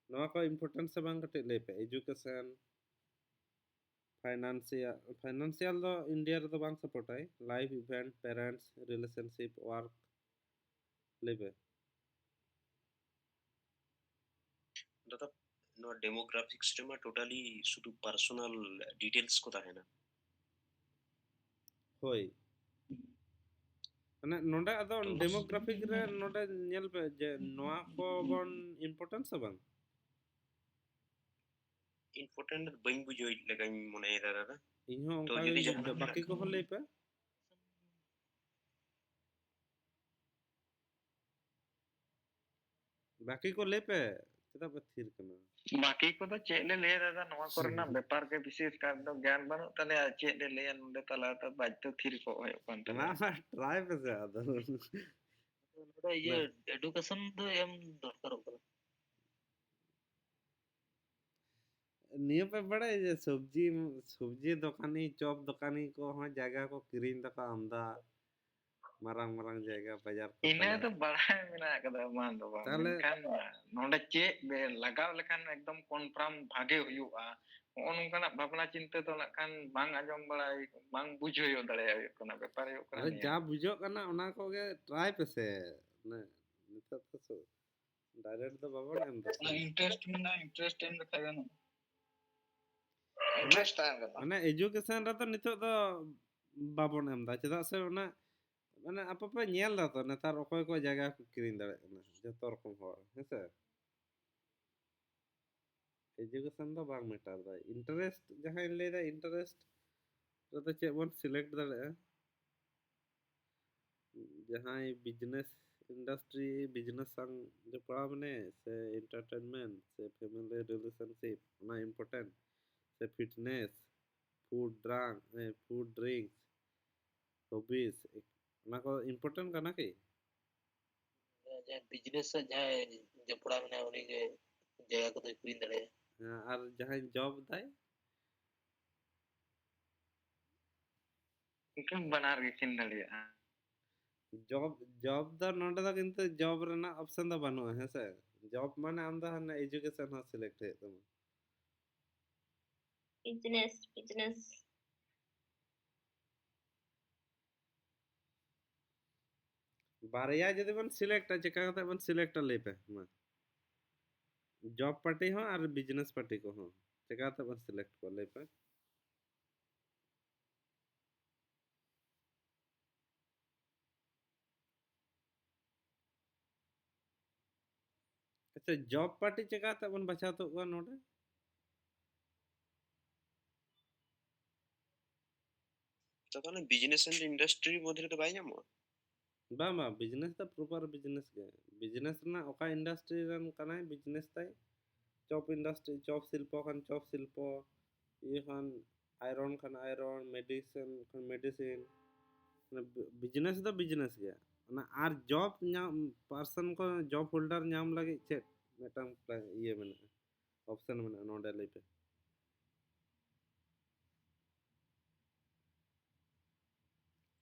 ᱱᱚᱣᱟ ᱠᱚ ᱤᱢᱯᱚᱨᱴᱮᱱᱥ ᱥᱮ ᱵᱟᱝ ᱠᱟᱹᱴᱤᱡ ᱞᱟᱹᱭ ᱯᱮ᱾ ᱮᱡᱩᱠᱮᱥᱚᱱ, ᱯᱷᱟᱭᱱᱟᱱᱥᱤᱭᱟᱞ, ᱯᱷᱟᱭᱱᱟᱱᱥᱤᱭᱟᱞ ᱫᱚ ᱤᱱᱰᱤᱭᱟ ᱨᱮᱫᱚ ᱵᱟᱝ ᱥᱟᱯᱳᱨᱴᱟᱭ᱾ Life event, parents, relationship, work, ᱞᱟᱹᱭ ᱯᱮ᱾ ᱫᱟᱫᱟ, ᱱᱚᱣᱟ ᱰᱮᱢᱳᱜᱨᱟᱯᱷᱤᱠᱥ ᱨᱮᱢᱟ ᱴᱳᱴᱟᱞᱤ ᱥᱩᱫᱷᱩ ᱯᱟᱨᱥᱳᱱᱟᱞ ᱰᱤᱴᱮᱞᱥ ᱠᱚ ᱛᱟᱦᱮᱱᱟ᱾ ᱦᱳᱭ, ᱢᱟᱱᱮ ᱱᱚᱰᱮ ᱟᱫᱚ ᱛᱚ ᱰᱮᱢᱳᱜᱨᱟᱯᱷᱤᱠ ᱨᱮ ᱱᱚᱰᱮ ᱧᱮᱞ ᱯᱮ ᱡᱮ ᱱᱚᱣᱟ ᱠᱚ ᱵᱚᱱ ᱤᱢᱯᱚᱨᱴᱮᱱᱥ ᱥᱮ ᱵᱟᱝ? ᱤᱢᱯᱚᱨᱴᱮᱱᱴ ᱵᱟᱹᱧ ᱵᱩᱡᱷᱟᱹᱣ ᱞᱮᱠᱟᱧ ᱢᱚᱱᱮᱭᱮᱫᱟ ᱫᱟᱫᱟ᱾ ᱤᱧ ᱦᱚᱸ ᱛᱚ ᱚᱱᱠᱟ ᱡᱩᱫᱤ ᱜᱮ ᱡᱟᱦᱟᱱᱟᱜ ᱵᱟᱹᱠᱤ ᱢᱮᱱᱟᱜ ᱠᱚᱦᱚᱸ ᱞᱟᱹᱭ ᱯᱮ᱾ ᱵᱟᱹᱠᱤ ᱠᱚ ᱞᱟᱹᱭ ᱯᱮ, ᱪᱮᱫᱟᱜ ᱯᱮ ᱛᱷᱤᱨ ᱠᱟᱱᱟ? ᱵᱟᱹᱠᱤ ᱠᱚᱫᱚ ᱪᱮᱫ ᱞᱮ ᱞᱟᱹᱭᱟ ᱫᱟᱫᱟ, ᱱᱚᱣᱟ ᱠᱚᱨᱮᱱᱟᱜ ᱵᱮᱯᱟᱨ ᱜᱮ ᱵᱤᱥᱮᱥ ᱠᱟᱨ ᱫᱚ ᱜᱮᱭᱟᱱ ᱵᱟᱹᱱᱩᱜ ᱛᱟᱞᱮᱭᱟ, ᱪᱮᱫ ᱞᱮ ᱞᱟᱹᱭᱟ, ᱱᱚᱰᱮ ᱛᱟᱞᱟ ᱨᱮ ᱵᱟᱫᱽᱫᱷᱚ ᱛᱷᱤᱨ ᱠᱚᱜ ᱦᱩᱭᱩᱜ ᱠᱟᱱ ᱛᱟᱞᱮᱭᱟ᱾ ᱢᱟ, ᱢᱟ, ᱴᱨᱟᱭ ᱯᱮᱥᱮ ᱟᱫᱚ᱾ ᱱᱚᱰᱮ ᱤᱭᱟᱹ ᱱᱟ᱾ ᱮᱰᱩᱠᱮᱥᱚᱱ ᱫᱚ ᱮᱢ ᱫᱚᱨᱠᱟᱨᱚᱜ ᱠᱟᱱᱟ᱾ ᱱᱤᱭᱟᱹ ᱯᱮ ᱵᱟᱲᱟᱭᱟ ᱡᱮ ᱥᱚᱵᱽᱡᱤ, ᱥᱚᱵᱽᱡᱤ ᱫᱚᱠᱟᱱᱤ, ᱪᱚᱯ ᱫᱚᱠᱟᱱᱤ ᱠᱚᱦᱚᱸ ᱡᱟᱭᱜᱟ ᱠᱚ ᱠᱤᱨᱤᱧ ᱫᱟᱠᱚ ᱟᱢᱫᱟ, ᱢᱟᱨᱟᱝ ᱢᱟᱨᱟᱝ ᱡᱟᱭᱜᱟ, ᱵᱟᱡᱟᱨ ᱠᱚ ᱤᱱᱟᱹ ᱛᱟᱞᱟ ᱫᱚ ᱨᱮ᱾ ᱵᱟᱲᱟᱭ ᱢᱮᱱᱟᱜ ᱟᱠᱟᱫᱟ, ᱵᱟᱝ ᱫᱚ ᱵᱟᱝ᱾ ᱛᱟᱦᱞᱮ ᱢᱮᱱᱠᱷᱟᱱ ᱱᱚᱰᱮ ᱪᱮᱫ ᱵᱮ-, ᱞᱟᱜᱟᱣ ᱞᱮᱠᱷᱟᱱ ᱮᱠᱫᱚᱢ ᱠᱚᱱᱯᱷᱟᱨᱢ ᱵᱷᱟᱜᱮ ᱦᱩᱭᱩᱜᱼᱟ, ᱱᱚᱜᱼᱚ ᱱᱚᱝᱠᱟᱱᱟᱜ ᱵᱷᱟᱵᱽᱱᱟ ᱪᱤᱱᱛᱟᱹ ᱫᱚ ᱱᱟᱜ ᱠᱷᱟᱱ ᱵᱟᱝ ᱟᱸᱡᱚᱢ ᱵᱟᱲᱟᱭ, ᱵᱟᱝ ᱵᱩᱡᱷᱟᱹᱣ ᱫᱟᱲᱮᱭᱟᱜ ᱦᱩᱭᱩᱜ ᱠᱟᱱᱟ᱾ ᱵᱮᱯᱟᱨ ᱦᱩᱭᱩᱜ ᱠᱟᱱᱟ ᱟᱫᱚ ᱱᱤᱭᱟᱹ᱾ ᱡᱟ ᱵᱩᱡᱷᱟᱹᱜ ᱠᱟᱱᱟ ᱚᱱᱟ ᱠᱠᱚᱜᱮ ᱴᱨᱟᱭ ᱯᱮᱥᱮ᱾ ᱢᱟᱱᱮ ᱱᱤᱛᱚᱜ ᱫᱚ ᱥᱩ-, ᱰᱟᱭᱨᱮᱠᱴ ᱫᱚ ᱵᱟᱵᱚᱱ ᱮᱢ ᱫᱟ᱾ ᱚᱱᱟ ᱤᱱᱴᱟᱨᱮᱥᱴ ᱢᱮᱱᱟᱜᱼᱟ, ᱤᱱᱴᱟᱨᱮᱥᱴ ᱮᱢ ᱞᱮᱠᱷᱟᱡ ᱜᱟᱱᱚᱜᱼᱟ᱾ ᱤᱱᱴᱟᱨᱮᱥᱴ ᱛᱟᱦᱮᱱ ᱠᱟᱱᱟ᱾ ᱢᱟᱱᱮ ᱮᱡᱩᱠᱮᱥᱚᱱ ᱨᱮᱫᱚ ᱱᱤᱛᱚᱜ ᱫᱚ ᱵᱟᱵᱚᱱ ᱮᱢ ᱫᱟ, ᱪᱮᱫᱟᱜ ᱥᱮ ᱚᱱᱟ, ᱢᱟᱱᱮ ᱟᱯᱮ ᱯᱮ ᱧᱮᱞ ᱫᱟ ᱛᱚ ᱱᱮᱛᱟᱨ ᱚᱠᱚᱭ ᱠᱚ ᱡᱟᱭᱜᱟ ᱠᱚ ᱠᱤᱨᱤᱧ ᱫᱟᱲᱮᱭᱟᱜ ᱠᱟᱱᱟ, ᱡᱚᱛᱚ ᱨᱚᱠᱚᱢ ᱦᱚᱲ, ᱦᱮᱸ ᱥᱮ? ᱮᱡᱩᱠᱮᱥᱚᱱ ᱫᱚ ᱵᱟᱝ ᱢᱮᱴᱟᱨ ᱫᱟᱭ, ᱤᱱᱴᱟᱨᱮᱥᱴ ᱡᱟᱦᱟᱸᱧ ᱞᱟᱹᱭᱫᱟ, ᱤᱱᱴᱟᱨᱮᱥᱴ ᱨᱮᱫᱚ ᱪᱮᱫ ᱵᱚᱱ ᱥᱤᱞᱮᱠᱴ ᱫᱟᱲᱮᱭᱟᱜᱼᱟ? ᱡᱟᱦᱟᱸᱭ ᱵᱤᱡᱽᱱᱮᱥ ᱤᱱᱰᱟᱥᱴᱨᱤ, ᱵᱤᱡᱽᱱᱮᱥ ᱥᱟᱶ ᱡᱚᱯᱲᱟᱣ ᱢᱮᱱᱟᱭᱟ, ᱥᱮ ᱮᱱᱴᱟᱨᱴᱮᱱᱢᱮᱱᱴ, ᱥᱮ ᱯᱷᱮᱢᱮᱞᱤ ᱨᱤᱞᱮᱥᱚᱱᱥᱤᱯ, ᱚᱱᱟ ᱤᱢᱯᱚᱨᱴᱮᱱᱴ, ᱥᱮ ᱯᱷᱤᱴᱱᱮᱥ, ᱯᱷᱩᱰ, ᱰᱨᱟᱝ, ᱮ, ᱯᱷᱩᱰ, ᱰᱨᱤᱝᱠᱥ, ᱦᱚᱵᱤᱥ, ᱚᱱᱟ ᱠᱚ ᱤᱢᱯᱚᱨᱴᱮᱱᱴ ᱠᱟᱱᱟ ᱠᱤ? ᱡᱟᱦᱟᱸᱭ ᱵᱤᱡᱽᱱᱮᱥ ᱥᱟᱶ ᱡᱟᱦᱟᱸᱭ ᱡᱚᱯᱲᱟᱣ ᱢᱮᱱᱟᱭᱟ, ᱩᱱᱤ ᱜᱮ ᱡᱟᱭᱜᱟ ᱠᱚᱫᱚᱭ ᱠᱤᱨᱤᱧ ᱫᱟᱲᱮᱭᱟᱜᱼᱟ᱾ ᱦᱮᱸ, ᱟᱨ ᱡᱟᱦᱟᱸᱭ ᱡᱚᱵ ᱫᱟᱭ? ᱮᱱᱠᱷᱟᱱ ᱵᱟᱱᱟᱨ ᱜᱮ ᱠᱤᱱ ᱫᱟᱲᱮᱭᱟᱜᱼᱟ᱾ ᱡᱚᱵ ᱡᱚᱵ ᱫᱚ ᱱᱚᱰᱮ ᱫᱚ ᱠᱤᱱᱛᱩ ᱡᱚᱵ ᱨᱮᱱᱟᱜ ᱚᱯᱥᱮᱱ ᱫᱚ ᱵᱟᱹᱱᱩᱜᱼᱟ, ᱦᱮᱸ ᱥᱮ? ᱡᱚᱵ ᱢᱟᱱᱮ ᱟᱢ ᱫᱚ ᱦᱟᱱᱮ ᱮᱡᱩᱠᱮᱥᱚᱱ ᱦᱚᱸ ᱥᱤᱞᱮᱠᱴ ᱦᱩᱭᱩᱜ ᱛᱟᱢᱟ᱾ ᱵᱤᱡᱽᱱᱮᱥ ᱵᱤᱡᱽᱱᱮᱥ ᱵᱟᱨᱭᱟ ᱡᱩᱫᱤ ᱵᱚᱱ ᱥᱤᱞᱮᱠᱴᱟ, ᱪᱮᱠᱟ ᱠᱟᱛᱮ ᱵᱚᱱ ᱥᱤᱞᱮᱠᱴᱟ ᱞᱟᱹᱭ ᱯᱮ ᱢᱟ? ᱡᱚᱵ ᱯᱟᱨᱴᱤ ᱦᱚᱸ ᱟᱨ ᱵᱤᱡᱽᱱᱮᱥ ᱯᱟᱨᱴᱤ ᱠᱚᱦᱚᱸ ᱪᱮᱠᱟ ᱠᱟᱛᱮ ᱵᱚᱱ ᱥᱤᱞᱮᱠᱴ ᱠᱚᱣᱟ ᱞᱟᱹᱭ ᱯᱮ? ᱟᱪᱪᱷᱟ, ᱡᱚᱵ ᱯᱟᱨᱴᱤ ᱪᱮᱠᱟ ᱠᱟᱛᱮ ᱵᱚᱱ ᱵᱟᱪᱷᱟᱣ ᱛᱩᱫ ᱠᱚᱣᱟ ᱱᱚᱰᱮ? ᱛᱚ ᱛᱟᱦᱚᱞᱮ ᱵᱤᱡᱽᱱᱮᱥ ᱮᱱᱰ ᱤᱱᱰᱟᱥᱴᱨᱤ ᱢᱚᱫᱽᱫᱷᱮ ᱨᱮᱫᱚ ᱵᱟᱭ ᱧᱟᱢᱚᱜᱼᱟ? ᱵᱟᱝ ᱵᱟᱝ, ᱵᱤᱡᱽᱱᱮᱥ ᱫᱚ ᱯᱨᱚᱯᱟᱨ ᱵᱤᱡᱽᱱᱮᱥ ᱜᱮ᱾ ᱵᱤᱡᱽᱱᱮᱥ ᱨᱮᱱᱟᱜ ᱚᱠᱟ ᱤᱱᱰᱟᱥᱴᱨᱤ ᱨᱮᱱ ᱠᱟᱱᱟᱭ ᱵᱤᱡᱽᱱᱮᱥ ᱛᱟᱭ, ᱪᱚᱯ ᱤᱱᱰᱟᱥᱴᱨᱤ, ᱪᱚᱯ ᱥᱤᱞᱯᱚ ᱠᱷᱟᱱ ᱪᱚᱯ ᱥᱤᱞᱯᱚ, ᱤᱭᱟᱹ ᱠᱷᱟᱱ ᱟᱭᱨᱚᱱ ᱠᱷᱟᱱ ᱟᱭᱨᱚᱱ, ᱢᱮᱰᱤᱥᱤᱱ ᱠᱷᱟᱱ ᱢᱮᱰᱤᱥᱤᱱ᱾ ᱵᱤᱡᱽᱱᱮᱥ ᱫᱚ ᱵᱤᱡᱽᱱᱮᱥ ᱜᱮ᱾ ᱚᱱᱟ ᱟᱨ ᱡᱚᱵ ᱧᱟᱢ, ᱯᱟᱨᱥᱚᱱ ᱠᱚ ᱡᱚᱵ ᱦᱳᱞᱰᱟᱨ ᱧᱟᱢ ᱞᱟᱹᱜᱤᱫ ᱪᱮᱫ ᱢᱤᱫᱴᱟᱝ ᱯᱞᱟ- ᱤᱭᱟᱹ ᱢᱮᱱᱟᱜᱼᱟ, ᱚᱯᱥᱮᱱ ᱢᱮᱱᱟᱜᱼᱟ ᱱᱚᱰᱮ ᱞᱟᱹᱭ ᱯᱮ?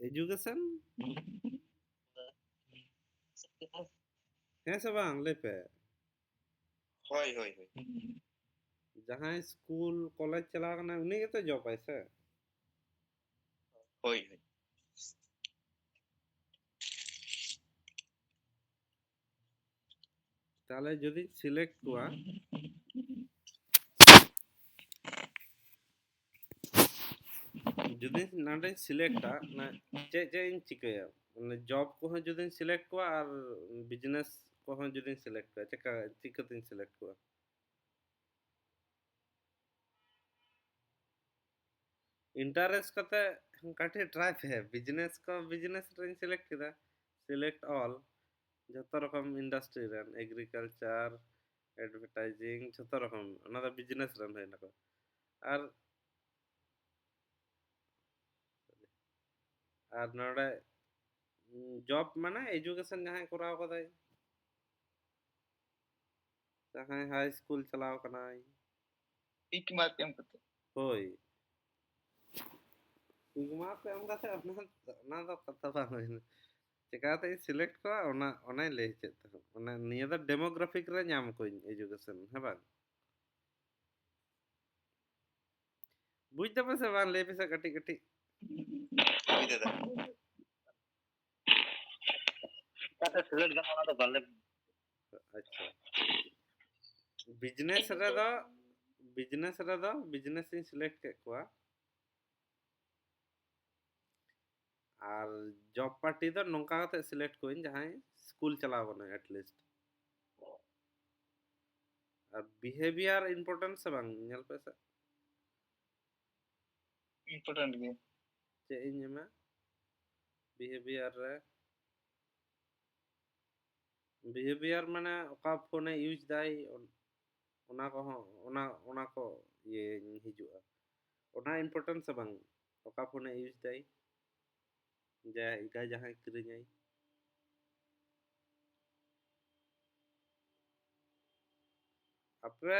ᱮᱡᱩᱠᱮᱥᱚᱱ? ᱦᱮᱸ ᱥᱮ ᱵᱟᱝ? ᱞᱟᱹᱭ ᱯᱮ᱾ ᱦᱳᱭ ᱦᱳᱭ ᱦᱳᱭ᱾ ᱡᱟᱦᱟᱸᱭ ᱥᱠᱩᱞ ᱠᱚᱞᱮᱡᱽ ᱪᱟᱞᱟᱣ ᱠᱟᱱᱟᱭ, ᱩᱱᱤ ᱜᱮᱛᱚ ᱡᱚᱵᱟᱭ ᱥᱮ? ᱦᱳᱭ ᱦᱳᱭ᱾ ᱛᱟᱦᱚᱞᱮ ᱡᱩᱫᱤᱧ ᱥᱤᱞᱮᱠᱴ ᱠᱚᱣᱟ, ᱡᱩᱫᱤ ᱱᱚᱰᱮᱧ ᱥᱤᱞᱮᱠᱴᱟ, ᱪᱮᱫ ᱪᱮᱫ ᱤᱧ ᱪᱤᱠᱟᱹᱭᱟ? ᱢᱟᱱᱮ ᱡᱚᱵ ᱠᱚᱦᱚᱸ ᱡᱩᱫᱤᱧ ᱥᱤᱞᱮᱠᱴ ᱠᱚᱣᱟ ᱟᱨ ᱵᱤᱡᱽᱱᱮᱥ ᱠᱚᱦᱚᱸ ᱡᱩᱫᱤᱧ ᱥᱤᱞᱮᱠᱴ ᱠᱚᱣᱟ, ᱪᱮᱠᱟ, ᱪᱤᱠᱟᱹᱛᱤᱧ ᱥᱤᱞᱮᱠᱴ ᱠᱚᱣᱟ? ᱤᱱᱴᱟᱨᱮᱥᱴ ᱠᱟᱛᱮ ᱠᱟᱹᱴᱤᱡ ᱴᱨᱟᱭ ᱯᱮ᱾ ᱵᱤᱡᱽᱱᱮᱥ ᱠᱚ, ᱵᱤᱡᱽᱱᱮᱥ ᱨᱮᱧ ᱥᱤᱞᱮᱠᱴ ᱠᱮᱫᱟ, ᱥᱤᱞᱮᱠᱴ ᱚᱞ, ᱡᱚᱛᱚ ᱨᱚᱠᱚᱢ ᱤᱱᱰᱟᱥᱴᱨᱤ ᱨᱮᱱ, ᱮᱜᱽᱨᱤᱠᱟᱞᱪᱟᱨ, ᱮᱰᱵᱷᱮᱴᱟᱭᱡᱤᱝ, ᱡᱚᱛᱚ ᱨᱚᱠᱚᱢ, ᱚᱱᱟ ᱫᱚ ᱵᱤᱡᱽᱱᱮᱥ ᱨᱮᱱ ᱦᱩᱭ ᱱᱟᱠᱚ᱾ ᱟᱨ ᱟᱨ ᱱᱚᱰᱮ ᱡᱚᱵ ᱢᱟᱱᱮ ᱮᱡᱩᱠᱮᱥᱚᱱ ᱡᱟᱦᱟᱸᱭ ᱠᱚᱨᱟᱣ ᱠᱟᱫᱟᱭ, ᱡᱟᱦᱟᱸᱭ ᱦᱟᱭ ᱥᱠᱩᱞ ᱪᱟᱞᱟᱣ ᱠᱟᱱᱟᱭ᱾ ᱴᱤᱠ ᱢᱟᱨᱠ ᱮᱢ ᱠᱟᱛᱮ᱾ ᱦᱳᱭ, ᱴᱤᱠ ᱢᱟᱨᱠ ᱮᱢ ᱠᱟᱛᱮ ᱚᱱᱟ, ᱚᱱᱟ ᱫᱚ ᱠᱟᱛᱷᱟ ᱵᱟᱝ ᱦᱩᱭᱱᱟ᱾ ᱪᱮᱠᱟᱛᱮ ᱤᱧ ᱥᱤᱞᱮᱠᱴ ᱠᱚᱣᱟ, ᱚᱱᱟ, ᱚᱱᱟᱧ ᱞᱟᱹᱭ ᱦᱚᱪᱚᱭᱮᱫ ᱛᱟᱦᱮᱸᱫ᱾ ᱚᱱᱟ, ᱱᱤᱭᱟᱹ ᱫᱚ ᱰᱮᱢᱳᱜᱨᱟᱯᱷᱤᱠ ᱨᱮ ᱧᱟᱢ ᱠᱚᱣᱟᱧ ᱮᱡᱩᱠᱮᱥᱚᱱ, ᱦᱮᱸ ᱵᱟᱝ? ᱵᱩᱡᱽ ᱫᱟᱯᱮ ᱥᱮ ᱵᱟᱝ? ᱞᱟᱹᱭ ᱯᱮᱥᱮ ᱠᱟᱹᱴᱤᱡ ᱠᱟᱹᱴᱤᱡ᱾ ᱵᱩᱡᱽ ᱫᱟᱫᱟ᱾ ᱪᱮᱠᱟᱛᱮ ᱥᱤᱞᱮᱠᱴ ᱜᱟᱱᱚᱜᱼᱟ, ᱚᱱᱟ ᱫᱚ ᱵᱟᱞᱮ᱾ ᱟᱪᱪᱷᱟ, ᱵᱤᱡᱽᱱᱮᱥ ᱨᱮᱫᱚ, ᱵᱤᱡᱽᱱᱮᱥ ᱨᱮᱫᱚ ᱵᱤᱡᱽᱱᱮᱥ ᱤᱧ ᱥᱤᱞᱮᱠᱴ ᱠᱮᱫ ᱠᱚᱣᱟ᱾ ᱟᱨ ᱡᱚᱵ ᱯᱟᱨᱴᱤ ᱫᱚ ᱱᱚᱝᱠᱟ ᱠᱟᱛᱮ ᱥᱤᱞᱮᱠᱴ ᱠᱚᱣᱟᱧ, ᱡᱟᱦᱟᱸᱭ ᱥᱠᱩᱞ ᱪᱟᱞᱟᱣ ᱠᱟᱱᱟᱭ ᱮᱴᱞᱤᱥᱴ᱾ ᱟᱨ ᱵᱤᱦᱮᱵᱤᱭᱟᱨ ᱤᱢᱯᱚᱨᱴᱮᱱᱴ ᱥᱮ ᱵᱟᱝ, ᱧᱮᱞ ᱯᱮ ᱥᱮ᱾ ᱤᱢᱯᱚᱨᱴᱮᱱᱴ ᱜᱮ᱾ ᱪᱮᱫ ᱤᱧ ᱮᱢᱟ ᱵᱤᱦᱮᱵᱤᱭᱟᱨ ᱨᱮ? ᱵᱤᱦᱮᱵᱤᱭᱟᱨ ᱢᱟᱱᱮ ᱚᱠᱟ ᱯᱷᱳᱱᱮ ᱤᱭᱩᱡᱽ ᱫᱟᱭ, ᱚᱱᱟ ᱠᱚᱦᱚᱸ, ᱚᱱᱟ, ᱚᱱᱟ ᱠᱚ ᱤᱭᱟᱹ ᱦᱤᱡᱩᱜᱼᱟ᱾ ᱚᱱᱟ ᱤᱢᱯᱚᱨᱴᱮᱱᱴ ᱥᱮ ᱵᱟᱝ, ᱚᱠᱟ ᱯᱷᱳᱱᱮ ᱤᱭᱩᱡᱽ ᱫᱟᱭ, ᱡᱟᱭᱜᱟ ᱡᱟᱦᱟᱸᱭ ᱠᱤᱨᱤᱧᱟᱭ᱾ ᱟᱯᱮ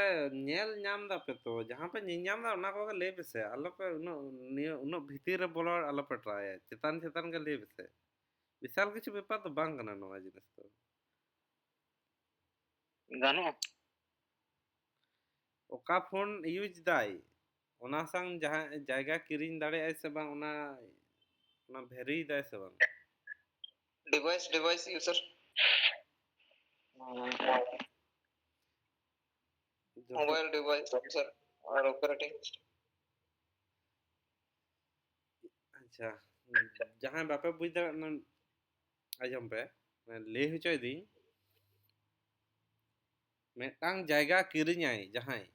ᱧᱮᱞ ᱧᱟᱢ ᱫᱟᱯᱮ ᱛᱚ, ᱡᱟᱦᱟᱸ ᱯᱮ ᱧᱮᱞ ᱧᱟᱢ ᱫᱟ ᱚᱱᱟ ᱠᱚᱜᱮ ᱞᱟᱹᱭ ᱯᱮᱥᱮ, ᱟᱞᱚᱯᱮ ᱩᱱᱟᱹᱜ, ᱱᱤᱭᱟᱹ ᱩᱱᱟᱹᱜ ᱵᱷᱤᱛᱤᱨ ᱨᱮ ᱵᱚᱞᱚ ᱟᱞᱚᱯᱮ ᱴᱨᱟᱭᱟ, ᱪᱮᱛᱟᱱ ᱪᱮᱛᱟᱱ ᱜᱮ ᱞᱟᱹᱭ ᱯᱮᱥᱮ᱾ ᱵᱤᱥᱟᱞ ᱠᱤᱪᱷᱩ ᱵᱮᱯᱟᱨ ᱫᱚ ᱵᱟᱝ ᱠᱟᱱᱟ ᱱᱚᱣᱟ ᱡᱤᱱᱤᱥ ᱫᱚ᱾ ᱜᱟᱱᱚᱜᱼᱟ᱾ ᱚᱠᱟ ᱯᱷᱳᱱ ᱤᱭᱩᱡᱽ ᱫᱟᱭ, ᱚᱱᱟ ᱥᱟᱝ ᱡᱟᱦᱟᱸ ᱡᱟᱭᱜᱟ ᱠᱤᱨᱤᱧ ᱫᱟᱲᱮᱭᱟᱜᱼᱟᱭ ᱥᱮ ᱵᱟᱝ, ᱚᱱᱟ, ᱚᱱᱟ ᱵᱷᱮᱨᱤᱭ ᱫᱟᱭ ᱥᱮ ᱵᱟᱝ? Device, device user. ᱡᱚᱛᱚ ᱢᱳᱵᱟᱭᱤᱞ ᱰᱤᱵᱷᱟᱭᱤᱥ ᱚᱯᱷᱤᱥᱟᱨ ᱟᱨ ᱚᱯᱟᱨᱮᱴᱤᱝ ᱥᱤᱥᱴᱮᱢ᱾ ᱟᱪᱪᱷᱟ, ᱡᱟᱦᱟᱸᱭ ᱵᱟᱯᱮ ᱵᱩᱡᱽ ᱫᱟᱲᱮᱭᱟᱜ ᱠᱟᱱᱟ, ᱟᱸᱡᱚᱢ ᱯᱮ, ᱞᱟᱹᱭ ᱦᱚᱪᱚᱭᱫᱤᱧ, ᱢᱤᱫᱴᱟᱝ ᱡᱟᱭᱜᱟ ᱠᱤᱨᱤᱧᱟᱭ ᱡᱟᱦᱟᱸᱭ,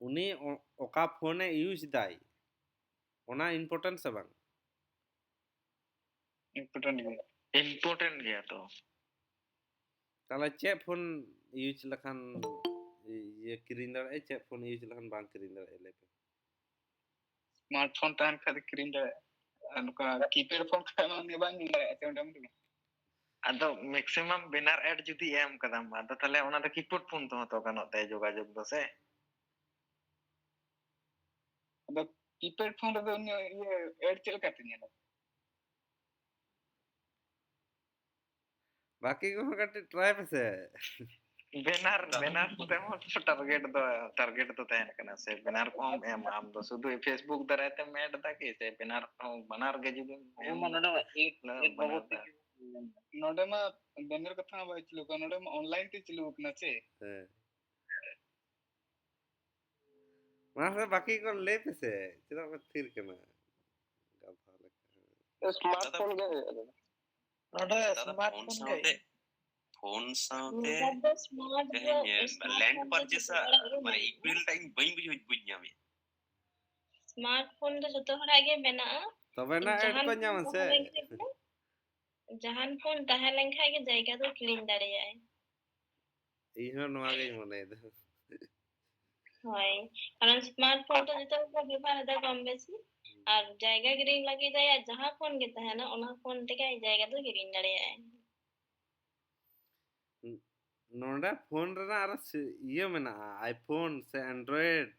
ᱩᱱᱤ ᱚ-, ᱚᱠᱟ ᱯᱷᱳᱱᱮ ᱤᱭᱩᱡᱽ ᱫᱟᱭ, ᱚᱱᱟ ᱤᱢᱯᱚᱨᱴᱮᱱᱴ ᱥᱮ ᱵᱟᱝ? ᱤᱢᱯᱚᱨᱴᱮᱱᱴ ᱜᱮᱭᱟ᱾ ᱤᱢᱯᱚᱨᱴᱮᱱᱴ ᱜᱮᱭᱟ ᱛᱚ᱾ ᱛᱟᱦᱞᱮ ᱪᱮᱫ ᱯᱷᱳᱱ ᱤᱭᱩᱡᱽ ᱞᱮᱠᱷᱟᱱ ᱤᱭᱟᱹ ᱠᱤᱨᱤᱧ ᱫᱟᱲᱮᱭᱟᱜᱼᱟ? ᱪᱮᱫ ᱯᱷᱳᱱ ᱤᱭᱩᱡᱽ ᱞᱮᱠᱷᱟᱱ ᱵᱟᱝ ᱠᱤᱨᱤᱧ ᱫᱟᱲᱮᱭᱟᱜᱼᱟ, ᱞᱟᱹᱭ ᱯᱮ? ᱥᱢᱟᱨᱴ ᱯᱷᱳᱱ ᱛᱟᱦᱮᱱ ᱠᱷᱟᱡ ᱫᱚ ᱠᱤᱨᱤᱧ ᱫᱟᱲᱮᱭᱟᱜᱼᱟ, ᱟᱨ ᱱᱚᱝᱠᱟ ᱠᱤᱯᱮᱰ ᱯᱷᱳᱱ ᱠᱷᱟᱡ ᱢᱟ ᱩᱱᱤ ᱵᱟᱝ ᱧᱮᱞ ᱫᱟᱲᱮᱭᱟᱜᱼᱟ ᱥᱮ ᱚᱸᱰᱮ ᱢᱟ᱾ ᱟᱫᱚ maximum banner ad ᱡᱩᱫᱤ ᱮᱢ ᱠᱟᱫᱟᱢ, ᱟᱫᱚ ᱛᱟᱦᱞᱮ ᱚᱱᱟ ᱫᱚ keypad phone ᱛᱮᱦᱚᱸ ᱛᱚ ᱜᱟᱱᱚᱜ ᱛᱟᱭᱟ ᱡᱳᱜᱟᱡᱳᱜᱽ ᱫᱚ ᱥᱮ? ᱟᱫᱚ keypad phone ᱨᱮᱫᱚ ᱩᱱᱤ ᱤᱭᱟᱹ ad ᱪᱮᱫ ᱞᱮᱠᱟᱛᱮ ᱧᱮᱞᱟ? ᱵᱟᱹᱠᱤ ᱠᱚᱦᱚᱸ ᱠᱟᱹᱴᱤᱡ try ᱯᱮᱥᱮ᱾ Banner, banner ᱠᱚᱛᱮ ᱦᱚᱸ target ᱫᱚ, target ᱫᱚ ᱛᱟᱦᱮᱱ ᱠᱟᱱᱟ ᱥᱮ? Banner ᱠᱚᱦᱚᱸ ᱮᱢ, ᱟᱢ ᱫᱚ ᱥᱩᱫᱷᱩ Facebook ᱫᱟᱨᱟᱭ ᱛᱮᱢ ad ᱮᱫᱟ ᱠᱤ ᱥᱮ banner ᱦᱚᱸ, ᱵᱟᱱᱟᱨ ᱜᱮ ᱡᱩᱫᱤᱢ ᱟᱵᱚ ᱮᱢ ᱢᱟ ᱱᱚᱰᱮ ᱢᱟ ad, ᱞᱮ ad ᱵᱟᱵᱚᱫ ᱵᱟᱱᱟᱨ ᱛᱮᱜᱮ ᱫᱟ᱾ ᱱᱚᱰᱮ ᱢᱟ banner ᱠᱟᱛᱷᱟ ᱢᱟ ᱵᱟᱭ ᱪᱟᱹᱞᱩ ᱠᱟᱱᱟ, ᱱᱚᱰᱮ ᱢᱟ online ᱛᱮ ᱪᱟᱹᱞᱩ ᱠᱟᱱᱟ ᱥᱮ? ᱦᱮᱸ᱾ ᱢᱟ ᱥᱮ ᱵᱟᱹᱠᱤ ᱠᱚ ᱞᱟᱹᱭ ᱯᱮᱥᱮ, ᱪᱮᱫᱟᱜ ᱯᱮ ᱛᱷᱤᱨ ᱠᱟᱱᱟ? ᱠᱟᱛᱷᱟ ᱞᱮᱠᱟ᱾ Smartphone ᱜᱮ ᱦᱩᱭᱩᱜᱼᱟ ᱫᱟᱫᱟ᱾ ᱱᱚᱰᱮ ᱫᱟᱫᱟ, smartphone ᱜᱮ᱾ ᱥᱟᱶᱛᱮ, phone ᱥᱟᱶᱛᱮ ᱱᱮᱛᱟᱨ ᱫᱚ smart ᱫᱚ, ᱛᱮᱦᱮᱧ, ᱮ, land smartphone ᱫᱚ purchase ᱡᱚᱛᱚ ᱟᱜ, ᱦᱚᱲᱟᱜ ᱜᱮ ᱢᱟᱱᱮ, ᱢᱮᱱᱟᱜᱼᱟ᱾ Equal ᱴᱟᱜ ᱤᱧ ᱵᱟᱹᱧ ᱵᱩᱡᱷᱟᱹᱣ, ᱵᱩᱡᱽ ᱧᱟᱢᱮᱫ᱾ Smartphone ᱫᱚ ᱡᱚᱛᱚ ᱦᱚᱲᱟᱜ ᱜᱮ ᱢᱮᱱᱟᱜᱼᱟ᱾ ᱛᱚᱵᱮ ᱱᱟ ad ᱡᱟᱦᱟᱱ ᱠᱚ ᱧᱟᱢᱟ ᱥᱮ? ᱯᱷᱳᱱ ᱛᱟᱦᱮᱸ ᱞᱮᱱᱠᱷᱟᱱ ᱜᱮ, ᱡᱟᱦᱟᱱ ᱯᱷᱳᱱ ᱛᱟᱦᱮᱸ ᱞᱮᱱᱠᱷᱟᱱ ᱜᱮ ᱡᱟᱭᱜᱟ ᱫᱚ ᱠᱤᱨᱤᱧ ᱫᱟᱲᱮᱭᱟᱜᱼᱟᱭ᱾ ᱤᱧ ᱦᱚᱸ ᱱᱚᱣᱟ ᱜᱤᱧ ᱢᱚᱱᱮᱭᱮᱫᱟ᱾ ᱦᱳᱭ, ᱠᱟᱨᱚᱱ smartphone ᱫᱚ ᱡᱚᱛᱚ ᱦᱚᱲ ᱠᱚ ᱵᱮᱵᱚᱦᱟᱨ ᱮᱫᱟ ᱠᱚᱢ ᱵᱮᱥᱤ, ᱟᱨ ᱡᱟᱭᱜᱟ ᱠᱤᱨᱤᱧ ᱞᱟᱹᱜᱤᱫ ᱫᱚ ᱟᱭᱟᱜ ᱡᱟᱦᱟᱸ ᱯᱷᱳᱱ ᱜᱮ ᱛᱟᱦᱮᱱᱟ, ᱚᱱᱟ ᱯᱷᱳᱱ ᱛᱮᱜᱮ ᱟᱡ ᱡᱟᱭᱜᱟ ᱫᱚ ᱠᱤᱨᱤᱧ ᱫᱟᱲᱮᱭᱟᱜᱼᱟᱭ᱾ ᱱᱚᱰᱮ ᱯᱷᱳᱱ ᱨᱮᱱᱟᱜ ᱟᱨᱚ ᱥᱤ-, ᱤᱭᱟᱹ ᱢᱮᱱᱟᱜᱼᱟ, iPhone ᱥᱮ Android,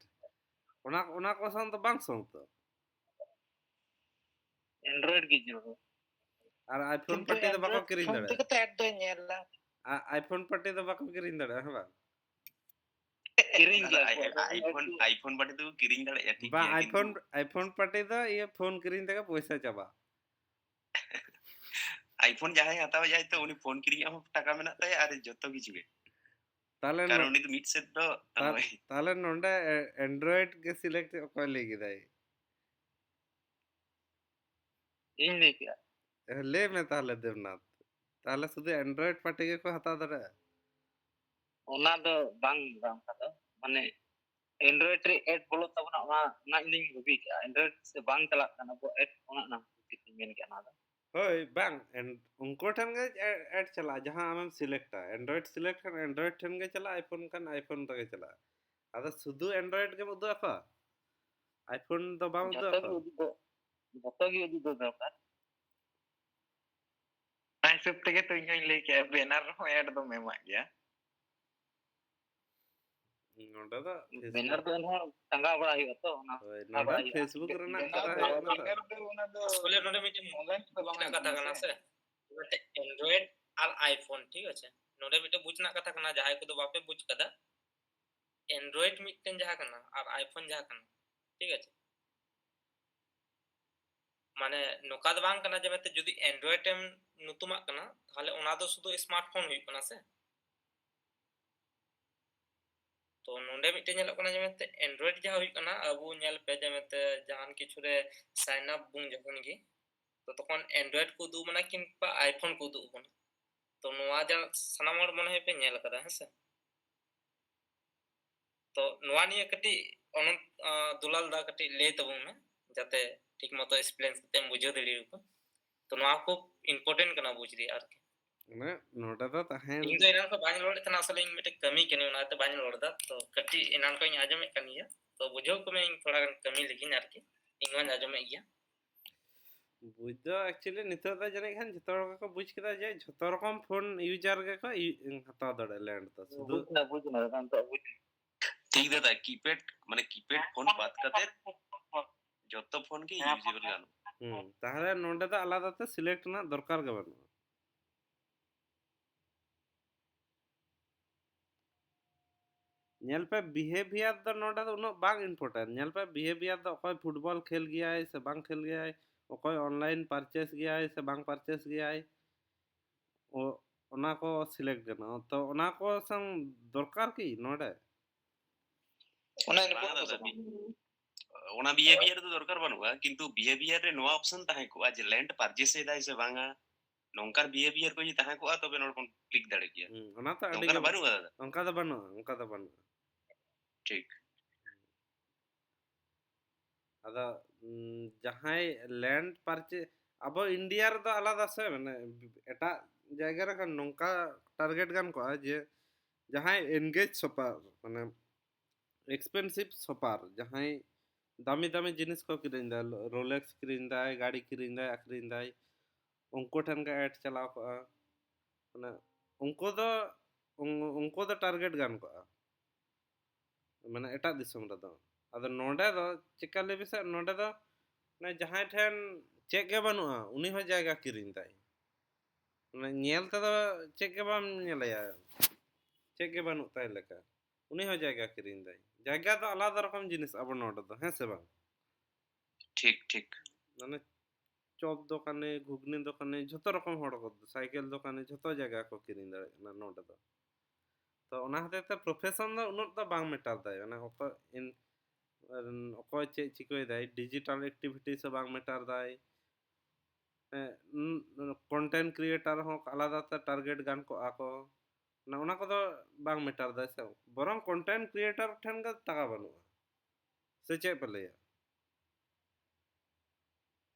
ᱚᱱᱟ, ᱚᱱᱟ ᱠᱚ ᱥᱟᱶ ᱫᱚ ᱵᱟᱝ ᱥᱚᱝ ᱛᱚ? Android ᱜᱮ ᱡᱟᱹᱨᱩᱲ᱾ ᱟᱨ iPhone ᱠᱤᱱᱛᱩ ᱯᱟᱹᱴᱤ ᱫᱚ ᱵᱟᱠᱚ Android ᱠᱤᱨᱤᱧ ᱯᱷᱳᱱ ᱫᱟᱲᱮᱭᱟᱜᱼᱟ᱾ ᱛᱮᱜᱮ ᱛᱚ ad ᱫᱚᱭ ᱧᱮᱞᱟ᱾ ᱟ-, iPhone ᱯᱟᱹᱴᱤ ᱫᱚ ᱵᱟᱠᱚ ᱠᱤᱨᱤᱧ ᱫᱟᱲᱮᱭᱟᱜᱼᱟ, ᱦᱮᱸ ᱵᱟᱝ? ᱠᱤᱨᱤᱧ ᱫᱟᱫᱟ, ᱜᱮᱭᱟ ᱠᱚ, ᱟᱭ-, ᱟᱭ-, iPhone, iPhone ᱯᱟᱹᱴᱤ ᱫᱚᱠᱚ ᱠᱤᱨᱤᱧ ᱫᱟᱲᱮᱭᱟᱜᱼᱟ, ᱴᱷᱤᱠ ᱵᱟᱝ, ᱜᱮᱭᱟ, iPhone, ᱠᱤᱱᱛᱩ iPhone ᱯᱟᱹᱴᱤ ᱫᱚ ᱤᱭᱟᱹ ᱯᱷᱳᱱ ᱠᱤᱨᱤᱧ ᱛᱮᱜᱮ ᱯᱚᱭᱥᱟ ᱪᱟᱵᱟ᱾ iPhone ᱡᱟᱦᱟᱸᱭ ᱦᱟᱛᱟᱣ ᱮᱫᱟᱭ ᱛᱚ, ᱩᱱᱤ ᱯᱷᱳᱱ ᱠᱤᱨᱤᱧ ᱨᱮᱭᱟᱜ ᱦᱚᱸ ᱴᱟᱠᱟ ᱢᱮᱱᱟᱜ ᱛᱟᱭᱟ ᱟᱨ ᱡᱚᱛᱚ ᱠᱤᱪᱷᱩ ᱜᱮ᱾ ᱛᱟᱦᱞᱮ ᱠᱟᱨᱚᱱ ᱱᱚ-, ᱩᱱᱤ ᱫᱚ ᱢᱤᱫ ᱥᱮᱫ ᱫᱚ ᱛᱟ-, ᱱᱚᱜᱼᱚᱭ ᱛᱟᱦᱞᱮ ᱱᱚᱰᱮ ᱮ-, Android ᱜᱮ select ᱚᱠᱚᱭ ᱞᱟᱹᱭ ᱠᱮᱫᱟᱭ? ᱤᱧ ᱞᱟᱹᱭ ᱠᱮᱜᱼᱟ᱾ ᱮ, ᱞᱟᱹᱭ ᱢᱮ ᱛᱟᱦᱞᱮ ᱫᱮᱵᱽᱱᱟᱛᱷ᱾ ᱛᱟᱦᱞᱮ ᱥᱩᱫᱷᱩ Android ᱯᱟᱹᱴᱤ ᱜᱮᱠᱚ ᱦᱟᱛᱟᱣ ᱫᱟᱲᱮᱭᱟᱜᱼᱟ? ᱚᱱᱟ ᱫᱚ ᱵᱟᱝ, ᱵᱟᱝ ᱚᱱᱠᱟ ᱫᱚ᱾ ᱢᱟᱱᱮ Android ᱨᱮ ad ᱵᱚᱞᱚᱜ ᱛᱟᱵᱚᱱᱟ, ᱚᱱᱟ, ᱚᱱᱟ ᱤᱧ ᱫᱩᱧ ᱵᱷᱟᱹᱵᱤ ᱠᱮᱜᱼᱟ᱾ Android ᱥᱮ ᱵᱟᱝ ᱪᱟᱞᱟᱜ ᱠᱟᱱᱟ ᱟᱵᱚ ad, ᱚᱱᱟ, ᱚᱱᱟ ᱠᱷᱟᱹᱛᱤᱨ ᱛᱤᱧ ᱢᱮᱱ ᱠᱮᱜᱼᱟ ᱚᱱᱟ ᱫᱚ᱾ ᱦᱳᱭ, ᱵᱟᱝ, ᱮᱱ-, ᱩᱱᱠᱩ ᱴᱷᱮᱱ ᱜᱮ ad, ad ᱪᱟᱞᱟᱜᱼᱟ, ᱡᱟᱦᱟᱸ ᱟᱢᱮᱢ selectᱟ᱾ Android select ᱠᱷᱟᱱ Android ᱴᱷᱮᱱ ᱜᱮ ᱪᱟᱞᱟᱜᱼᱟ, iPhone ᱠᱷᱟᱱ iPhone ᱨᱮᱜᱮ ᱪᱟᱞᱟᱜᱼᱟ᱾ ᱟᱫᱚ ᱥᱩᱫᱷᱩ Android ᱜᱮᱢ ᱩᱫᱩᱜ ᱟᱠᱚᱣᱟ? iPhone ᱫᱚ ᱵᱟᱢ ᱩᱫᱩᱜ ᱡᱚᱛᱚ ᱜᱮ ᱟᱠᱚᱣᱟ? ᱩᱫᱩᱜ ᱫᱚ, ᱡᱚᱛᱚ ᱜᱮ ᱩᱫᱩᱜ ᱫᱚ ᱫᱚᱨᱠᱟᱨ᱾ ᱦᱤᱥᱟᱹᱵ ᱛᱮᱜᱮ ᱛᱚ ᱤᱧ ᱦᱚᱧ ᱞᱟᱹᱭ ᱠᱮᱜᱼᱟ, banner ᱨᱮᱦᱚᱸ ad ᱫᱚᱢ ᱮᱢᱟᱜ ᱜᱮᱭᱟ᱾ ᱱᱚᱰᱮ ᱫᱚ banner ᱫᱚ ᱮᱱᱦᱚᱸ ᱴᱟᱸᱜᱟᱣ ᱵᱟᱲᱟ ᱦᱩᱭᱩᱜᱼᱟ ᱛᱚ, ᱚᱱᱟ ᱦᱳᱭ, ᱴᱟᱸᱜᱟᱣ ᱱᱚᱰᱮ ᱵᱟᱲᱟ ᱦᱩᱭᱩᱜᱼᱟ᱾ Facebook ᱨᱮᱱᱟᱜ banner ᱠᱟᱛᱷᱟ ᱫᱚ, ᱦᱩᱭᱩᱜ ᱠᱟᱱᱟ ᱛᱚ᱾ Banner ᱫᱚ ᱚᱱᱟ ᱫᱚ ᱟᱥᱚᱞᱮ ᱱᱚᱰᱮ ᱢᱤᱫᱴᱮᱱ online ᱛᱮᱫᱚ ᱵᱟᱝ ᱢᱤᱫᱴᱟᱝ ᱠᱟᱛᱷᱟ ᱜᱟᱱᱚᱜᱼᱟ ᱠᱟᱱᱟ ᱥᱮ᱾ ᱥᱮ, ᱢᱤᱫᱴᱮᱱ Android ᱟᱨ iPhone, ᱴᱷᱤᱠ ᱟᱪᱷᱮ? ᱱᱚᱰᱮ ᱢᱤᱫᱴᱮᱱ ᱵᱩᱡᱽ ᱨᱮᱱᱟᱜ ᱠᱟᱛᱷᱟ ᱠᱟᱱᱟ, ᱡᱟᱦᱟᱸᱭ ᱠᱚᱫᱚ ᱵᱟᱯᱮ ᱵᱩᱡᱽ ᱠᱟᱫᱟ, Android ᱢᱤᱫᱴᱮᱱ ᱡᱟᱦᱟᱸ ᱠᱟᱱᱟ ᱟᱨ iPhone ᱡᱟᱦᱟᱸ ᱠᱟᱱᱟ, ᱴᱷᱤᱠ ᱟᱪᱷᱮ? ᱢᱟᱱᱮ ᱱᱚᱝᱠᱟ ᱫᱚ ᱵᱟᱝ ᱠᱟᱱᱟ ᱡᱮ ᱢᱮᱱᱛᱮ ᱡᱩᱫᱤ Android ᱮᱢ ᱧᱩᱛᱩᱢᱟᱜ ᱠᱟᱱᱟ, ᱛᱟᱦᱞᱮ ᱚᱱᱟ ᱫᱚ ᱥᱩᱫᱷᱩ smartphone ᱦᱩᱭᱩᱜ ᱠᱟᱱᱟ ᱥᱮ? ᱛᱚ ᱱᱚᱰᱮ ᱢᱤᱫᱴᱮᱱ ᱧᱮᱞᱚᱜ ᱠᱟᱱᱟ ᱡᱮ ᱢᱮᱱᱛᱮ Android ᱡᱟᱦᱟᱸ ᱦᱩᱭᱩᱜ ᱠᱟᱱᱟ, ᱟᱵᱚ ᱧᱮᱞ ᱯᱮ ᱡᱮ ᱢᱮᱱᱛᱮ ᱡᱟᱦᱟᱱ ᱠᱤᱪᱷᱩ ᱨᱮ sign up ᱵᱚᱱ ᱡᱚᱠᱷᱚᱱ ᱜᱮ, ᱛᱚ ᱛᱚᱠᱷᱚᱱ Android ᱠᱚ ᱩᱫᱩᱜ ᱵᱚᱱᱟ ᱠᱤᱝᱵᱟ iPhone ᱠᱚ ᱩᱫᱩᱜ ᱵᱚᱱᱟ᱾ ᱛᱚ ᱱᱚᱣᱟ ᱡᱟ ᱥᱟᱱᱟᱢ ᱦᱚᱲ ᱢᱚᱱᱮ ᱦᱚᱭ ᱯᱮ ᱧᱮᱞ ᱟᱠᱟᱫᱟ, ᱦᱮᱸ ᱥᱮ? ᱛᱚ ᱱᱚᱣᱟ ᱱᱤᱭᱮ ᱠᱟᱹᱴᱤᱡ ᱚᱱᱚᱱᱛ, ᱟᱸ, ᱫᱩᱞᱟᱞ ᱫᱟ ᱠᱟᱹᱴᱤᱡ ᱞᱟᱹᱭ ᱛᱟᱵᱚᱱ ᱢᱮ, ᱡᱟᱛᱮ ᱴᱷᱤᱠ ᱢᱚᱛᱚ explain ᱠᱟᱛᱮᱢ ᱵᱩᱡᱷᱟᱹᱣ ᱫᱟᱲᱮᱭᱟᱠᱚ᱾ ᱛᱚ ᱱᱚᱣᱟ ᱠᱷᱩᱵ important ᱠᱟᱱᱟ ᱵᱩᱡᱽ ᱨᱮᱭᱟᱜ ᱟᱨᱠᱤ᱾ ᱢᱟᱱᱮ ᱱᱚᱰᱮ ᱫᱚ ᱛᱟᱦᱮᱸ ᱤᱧ ᱫᱚ ᱮᱱᱟᱝ ᱠᱷᱚᱱ ᱵᱟᱹᱧ ᱨᱚᱲᱮᱫ ᱛᱟᱦᱮᱱᱟ, ᱟᱥᱚᱞᱮ ᱤᱧ ᱢᱤᱫᱴᱮᱱ ᱠᱟᱹᱢᱤ ᱠᱟᱹᱱᱟᱹᱧ, ᱚᱱᱟᱛᱮ ᱵᱟᱹᱧ ᱨᱚᱲ ᱮᱫᱟ᱾ ᱛᱚ ᱠᱟᱹᱴᱤᱡ ᱮᱱᱟᱝ ᱠᱷᱚᱱ ᱤᱧ ᱟᱸᱡᱚᱢᱮᱫ ᱠᱟᱱ ᱜᱮᱭᱟ, ᱛᱚ ᱵᱩᱡᱷᱟᱹᱣ ᱠᱚᱢᱮ, ᱤᱧ ᱛᱷᱚᱲᱟ ᱜᱟᱱ ᱠᱟᱹᱢᱤ ᱞᱟᱹᱜᱤᱧ ᱟᱨᱠᱤ, ᱤᱧ ᱦᱚᱸᱧ ᱟᱸᱡᱚᱢᱮᱫ ᱜᱮᱭᱟ᱾ ᱵᱩᱡᱽ ᱫᱚ actually ᱱᱤᱛᱚᱜ ᱫᱚ ᱡᱟᱹᱱᱤᱡ ᱠᱷᱟᱱ ᱡᱷᱚᱛᱚ ᱦᱚᱲ ᱜᱮᱠᱚ ᱵᱩᱡᱽ ᱠᱮᱫᱟ ᱡᱮ ᱡᱷᱚᱛᱚ ᱨᱚᱠᱚᱢ phone user ᱜᱮᱠᱚ ᱤᱭᱩ-, ᱦᱟᱛᱟᱣ ᱫᱟᱲᱮᱭᱟᱜᱼᱟ land ᱫᱚ᱾ ᱥᱩᱫᱷᱩ ᱵᱩᱡᱽ ᱮᱱᱟ, ᱵᱩᱡᱽ ᱮᱱᱟ, ᱱᱤᱛᱚᱜ ᱵᱩᱡᱽ ᱮᱱᱟ᱾ ᱴᱷᱤᱠ ᱫᱟᱫᱟ, keypad, ᱢᱟᱱᱮ keypad phone ᱵᱟᱫ ᱠᱟᱛᱮ ᱡᱚᱛᱚ phone ᱜᱮ usable ᱜᱟᱱᱚᱜᱼᱟ᱾ ᱦᱩᱸ, ᱛᱟᱦᱞᱮ ᱱᱚᱰᱮ ᱫᱚ ᱟᱞᱟᱫᱟ ᱛᱮ select ᱨᱮᱱᱟᱜ ᱫᱚᱨᱠᱟᱨ ᱜᱮ ᱵᱟᱹᱱᱩᱜᱼᱟ᱾ ᱧᱮᱞ ᱯᱮ, behavior ᱫᱚ ᱱᱚᱰᱮ ᱫᱚ ᱩᱱᱟᱹᱜ ᱵᱟᱝ important᱾ ᱧᱮᱞ ᱯᱮ, behavior ᱫᱚ ᱚᱠᱚᱭ football ᱠᱷᱮᱞ ᱜᱮᱭᱟᱭ ᱥᱮ ᱵᱟᱝ ᱠᱷᱮᱞ ᱜᱮᱭᱟᱭ, ᱚᱠᱚᱭ online purchase ᱜᱮᱭᱟᱭ ᱥᱮ ᱵᱟᱝ purchase ᱜᱮᱭᱟᱭ, ᱚ-, ᱚᱱᱟ ᱠᱚ select ᱜᱟᱱᱚᱜᱼᱟ᱾ ᱛᱚ ᱚᱱᱟ ᱠᱚ ᱥᱟᱝ ᱫᱚᱨᱠᱟᱨ ᱠᱤ ᱱᱚᱰᱮ? ᱚᱱᱟ ᱵᱟᱝ important ᱫᱟᱫᱟ, ᱥᱮ ᱵᱟᱝ? ᱚᱱᱟ behavior ᱫᱚ ᱫᱚᱨᱠᱟᱨ ᱵᱟᱹᱱᱩᱜᱼᱟ, ᱠᱤᱱᱛᱩ behavior ᱨᱮ ᱱᱚᱣᱟ option ᱛᱟᱦᱮᱸ ᱠᱚᱜᱼᱟ ᱡᱮ land purchase ᱮᱫᱟᱭ ᱥᱮ ᱵᱟᱝᱟ, ᱱᱚᱝᱠᱟᱱ behavior ᱠᱚ ᱡᱩᱫᱤ ᱛᱟᱦᱮᱸ ᱠᱚᱜᱼᱟ, ᱛᱚᱵᱮ ᱱᱚᱰᱮ ᱵᱚᱱ click ᱫᱟᱲᱮ ᱠᱮᱭᱟ᱾ ᱦᱩᱸ, ᱚᱱᱟ ᱛᱚ ᱟᱹᱰᱤ ᱱᱚᱝᱠᱟᱱᱟᱜ ᱜᱮ ᱵᱟᱹᱱᱩᱜᱼᱟ ᱫᱟᱫᱟ᱾ ᱚᱱᱠᱟ ᱫᱚ ᱵᱟᱹᱱᱩᱜᱼᱟ, ᱚᱱᱠᱟ ᱫᱚ ᱵᱟᱹᱱᱩᱜᱼᱟ᱾ ᱴᱷᱤᱠ᱾ ᱟᱫᱚ, ᱩᱸ, ᱡᱟᱦᱟᱸᱭ land purchase, ᱟᱵᱚ India ᱨᱮᱫᱚ ᱟᱞᱟᱫᱟ ᱥᱮ, ᱢᱟᱱᱮ, ᱮᱴᱟᱜ ᱡᱟᱭᱜᱟ ᱨᱮ ᱠᱷᱟᱱ ᱱᱚᱝᱠᱟ target ᱜᱟᱱ ᱠᱚᱜᱼᱟ ᱡᱮ ᱡᱟᱦᱟᱸᱭ engage shopper, ᱢᱟᱱᱮ, expensive shopper, ᱡᱟᱦᱟᱸᱭ ᱫᱟᱢᱤ ᱫᱟᱢᱤ ᱡᱤᱱᱤᱥ ᱠᱚ ᱠᱤᱨᱤᱧ ᱫᱟ, Rolex ᱠᱤᱨᱤᱧ ᱫᱟᱭ, ᱜᱟᱹᱰᱤ ᱠᱤᱨᱤᱧ ᱫᱟᱭ, ᱟᱠᱷᱨᱤᱧ ᱫᱟᱭ, ᱩᱱᱠᱩ ᱴᱷᱮᱱ ᱜᱮ ᱮᱰ ᱪᱟᱞᱟᱣ ᱠᱚᱜᱼᱟ᱾ ᱢᱟᱱᱮ ᱩᱱᱠᱩ ᱫᱚ ᱩᱱ- ᱩᱱᱠᱩ ᱫᱚ ᱴᱟᱨᱜᱮᱴ ᱜᱟᱱ ᱠᱚᱜᱼᱟ, ᱢᱟᱱᱮ ᱮᱴᱟᱜ ᱫᱤᱥᱚᱢ ᱨᱮᱫᱚ᱾ ᱟᱫᱚ ᱱᱚᱰᱮ ᱫᱚ ᱪᱮᱫᱠᱟ ᱞᱟᱹᱭ ᱢᱮᱥᱮ, ᱱᱚᱰᱮ ᱫᱚ ᱢᱟᱱᱮ ᱡᱟᱦᱟᱸᱭ ᱴᱷᱮᱱ ᱪᱮᱫ ᱜᱮ ᱵᱟᱹᱱᱩᱜᱼᱟ, ᱩᱱᱤ ᱦᱚᱸ ᱡᱟᱭᱜᱟ ᱠᱤᱨᱤᱧ ᱫᱟᱭ᱾ ᱢᱟᱱᱮ ᱧᱮᱞ ᱛᱮᱫᱚ ᱪᱮᱫ ᱜᱮ ᱵᱟᱢ ᱧᱮᱞᱮᱭᱟ, ᱪᱮᱫ ᱜᱮ ᱵᱟᱹᱱᱩᱜ ᱛᱟᱭ ᱞᱮᱠᱟ, ᱩᱱᱤ ᱦᱚᱸ ᱡᱟᱭᱜᱟ ᱠᱤᱨᱤᱧ ᱫᱟᱭ᱾ ᱡᱟᱭᱜᱟ ᱫᱚ ᱟᱞᱟᱫᱟ ᱨᱚᱠᱚᱢ ᱡᱤᱱᱤᱥ ᱟᱵᱚ ᱱᱚᱰᱮ ᱫᱚ, ᱦᱮᱸ ᱥᱮ ᱵᱟᱝ? ᱴᱷᱤᱠ ᱴᱷᱤᱠ᱾ ᱢᱟᱱᱮ ᱪᱚᱯ ᱫᱚᱠᱟᱱᱮ, ᱜᱷᱩᱜᱽᱱᱤ ᱫᱚᱠᱟᱱᱮ, ᱡᱷᱚᱛᱚ ᱨᱚᱠᱚᱢ ᱦᱚᱲ ᱠᱚ, ᱥᱟᱭᱠᱮᱞ ᱫᱚᱠᱟᱱᱮ, ᱡᱷᱚᱛᱚ ᱡᱟᱭᱜᱟ ᱠᱚ ᱠᱤᱨᱤᱧ ᱫᱟᱲᱮᱭᱟᱜ ᱠᱟᱱᱟ ᱱᱚᱰᱮ ᱫᱚ᱾ ᱛᱚ ᱚᱱᱟ ᱦᱚᱛᱮᱡ ᱛᱮ ᱯᱨᱚᱯᱷᱮᱥᱚᱱ ᱫᱚ ᱩᱱᱟᱹᱜ ᱫᱚ ᱵᱟᱝ ᱢᱮᱴᱟᱨ ᱫᱟᱭ, ᱢᱟᱱᱮ ᱚᱠᱚᱭ ᱤᱱ- ᱚᱠᱚᱭ ᱪᱮᱫ ᱪᱤᱠᱟᱹᱭ ᱫᱟᱭ, ᱰᱤᱡᱤᱴᱟᱞ ᱮᱠᱴᱤᱵᱷᱤᱴᱤᱥ ᱦᱚᱸ ᱵᱟᱝ ᱢᱮᱴᱟᱨ ᱫᱟᱭ᱾ ᱠᱚᱱᱴᱮᱱᱴ ᱠᱨᱤᱭᱮᱴᱟᱨ ᱦᱚᱸ ᱟᱞᱟᱫᱟ ᱛᱮ ᱴᱟᱨᱜᱮᱴ ᱜᱟᱱ ᱠᱚᱜᱼᱟ ᱠᱚ, ᱚᱱᱟ ᱚᱱᱟ ᱠᱚᱫᱚ ᱵᱟᱝ ᱢᱮᱴᱟᱨ ᱫᱟᱭ ᱥᱮ, ᱵᱚᱨᱚᱝ ᱠᱚᱱᱴᱮᱱᱴ ᱠᱨᱤᱭᱮᱴᱟᱨ ᱴᱷᱮᱱ ᱜᱮ ᱴᱟᱠᱟ ᱵᱟᱹᱱᱩᱜᱼᱟ, ᱥᱮ ᱪᱮᱫ ᱯᱮ ᱞᱟᱹᱭᱟ?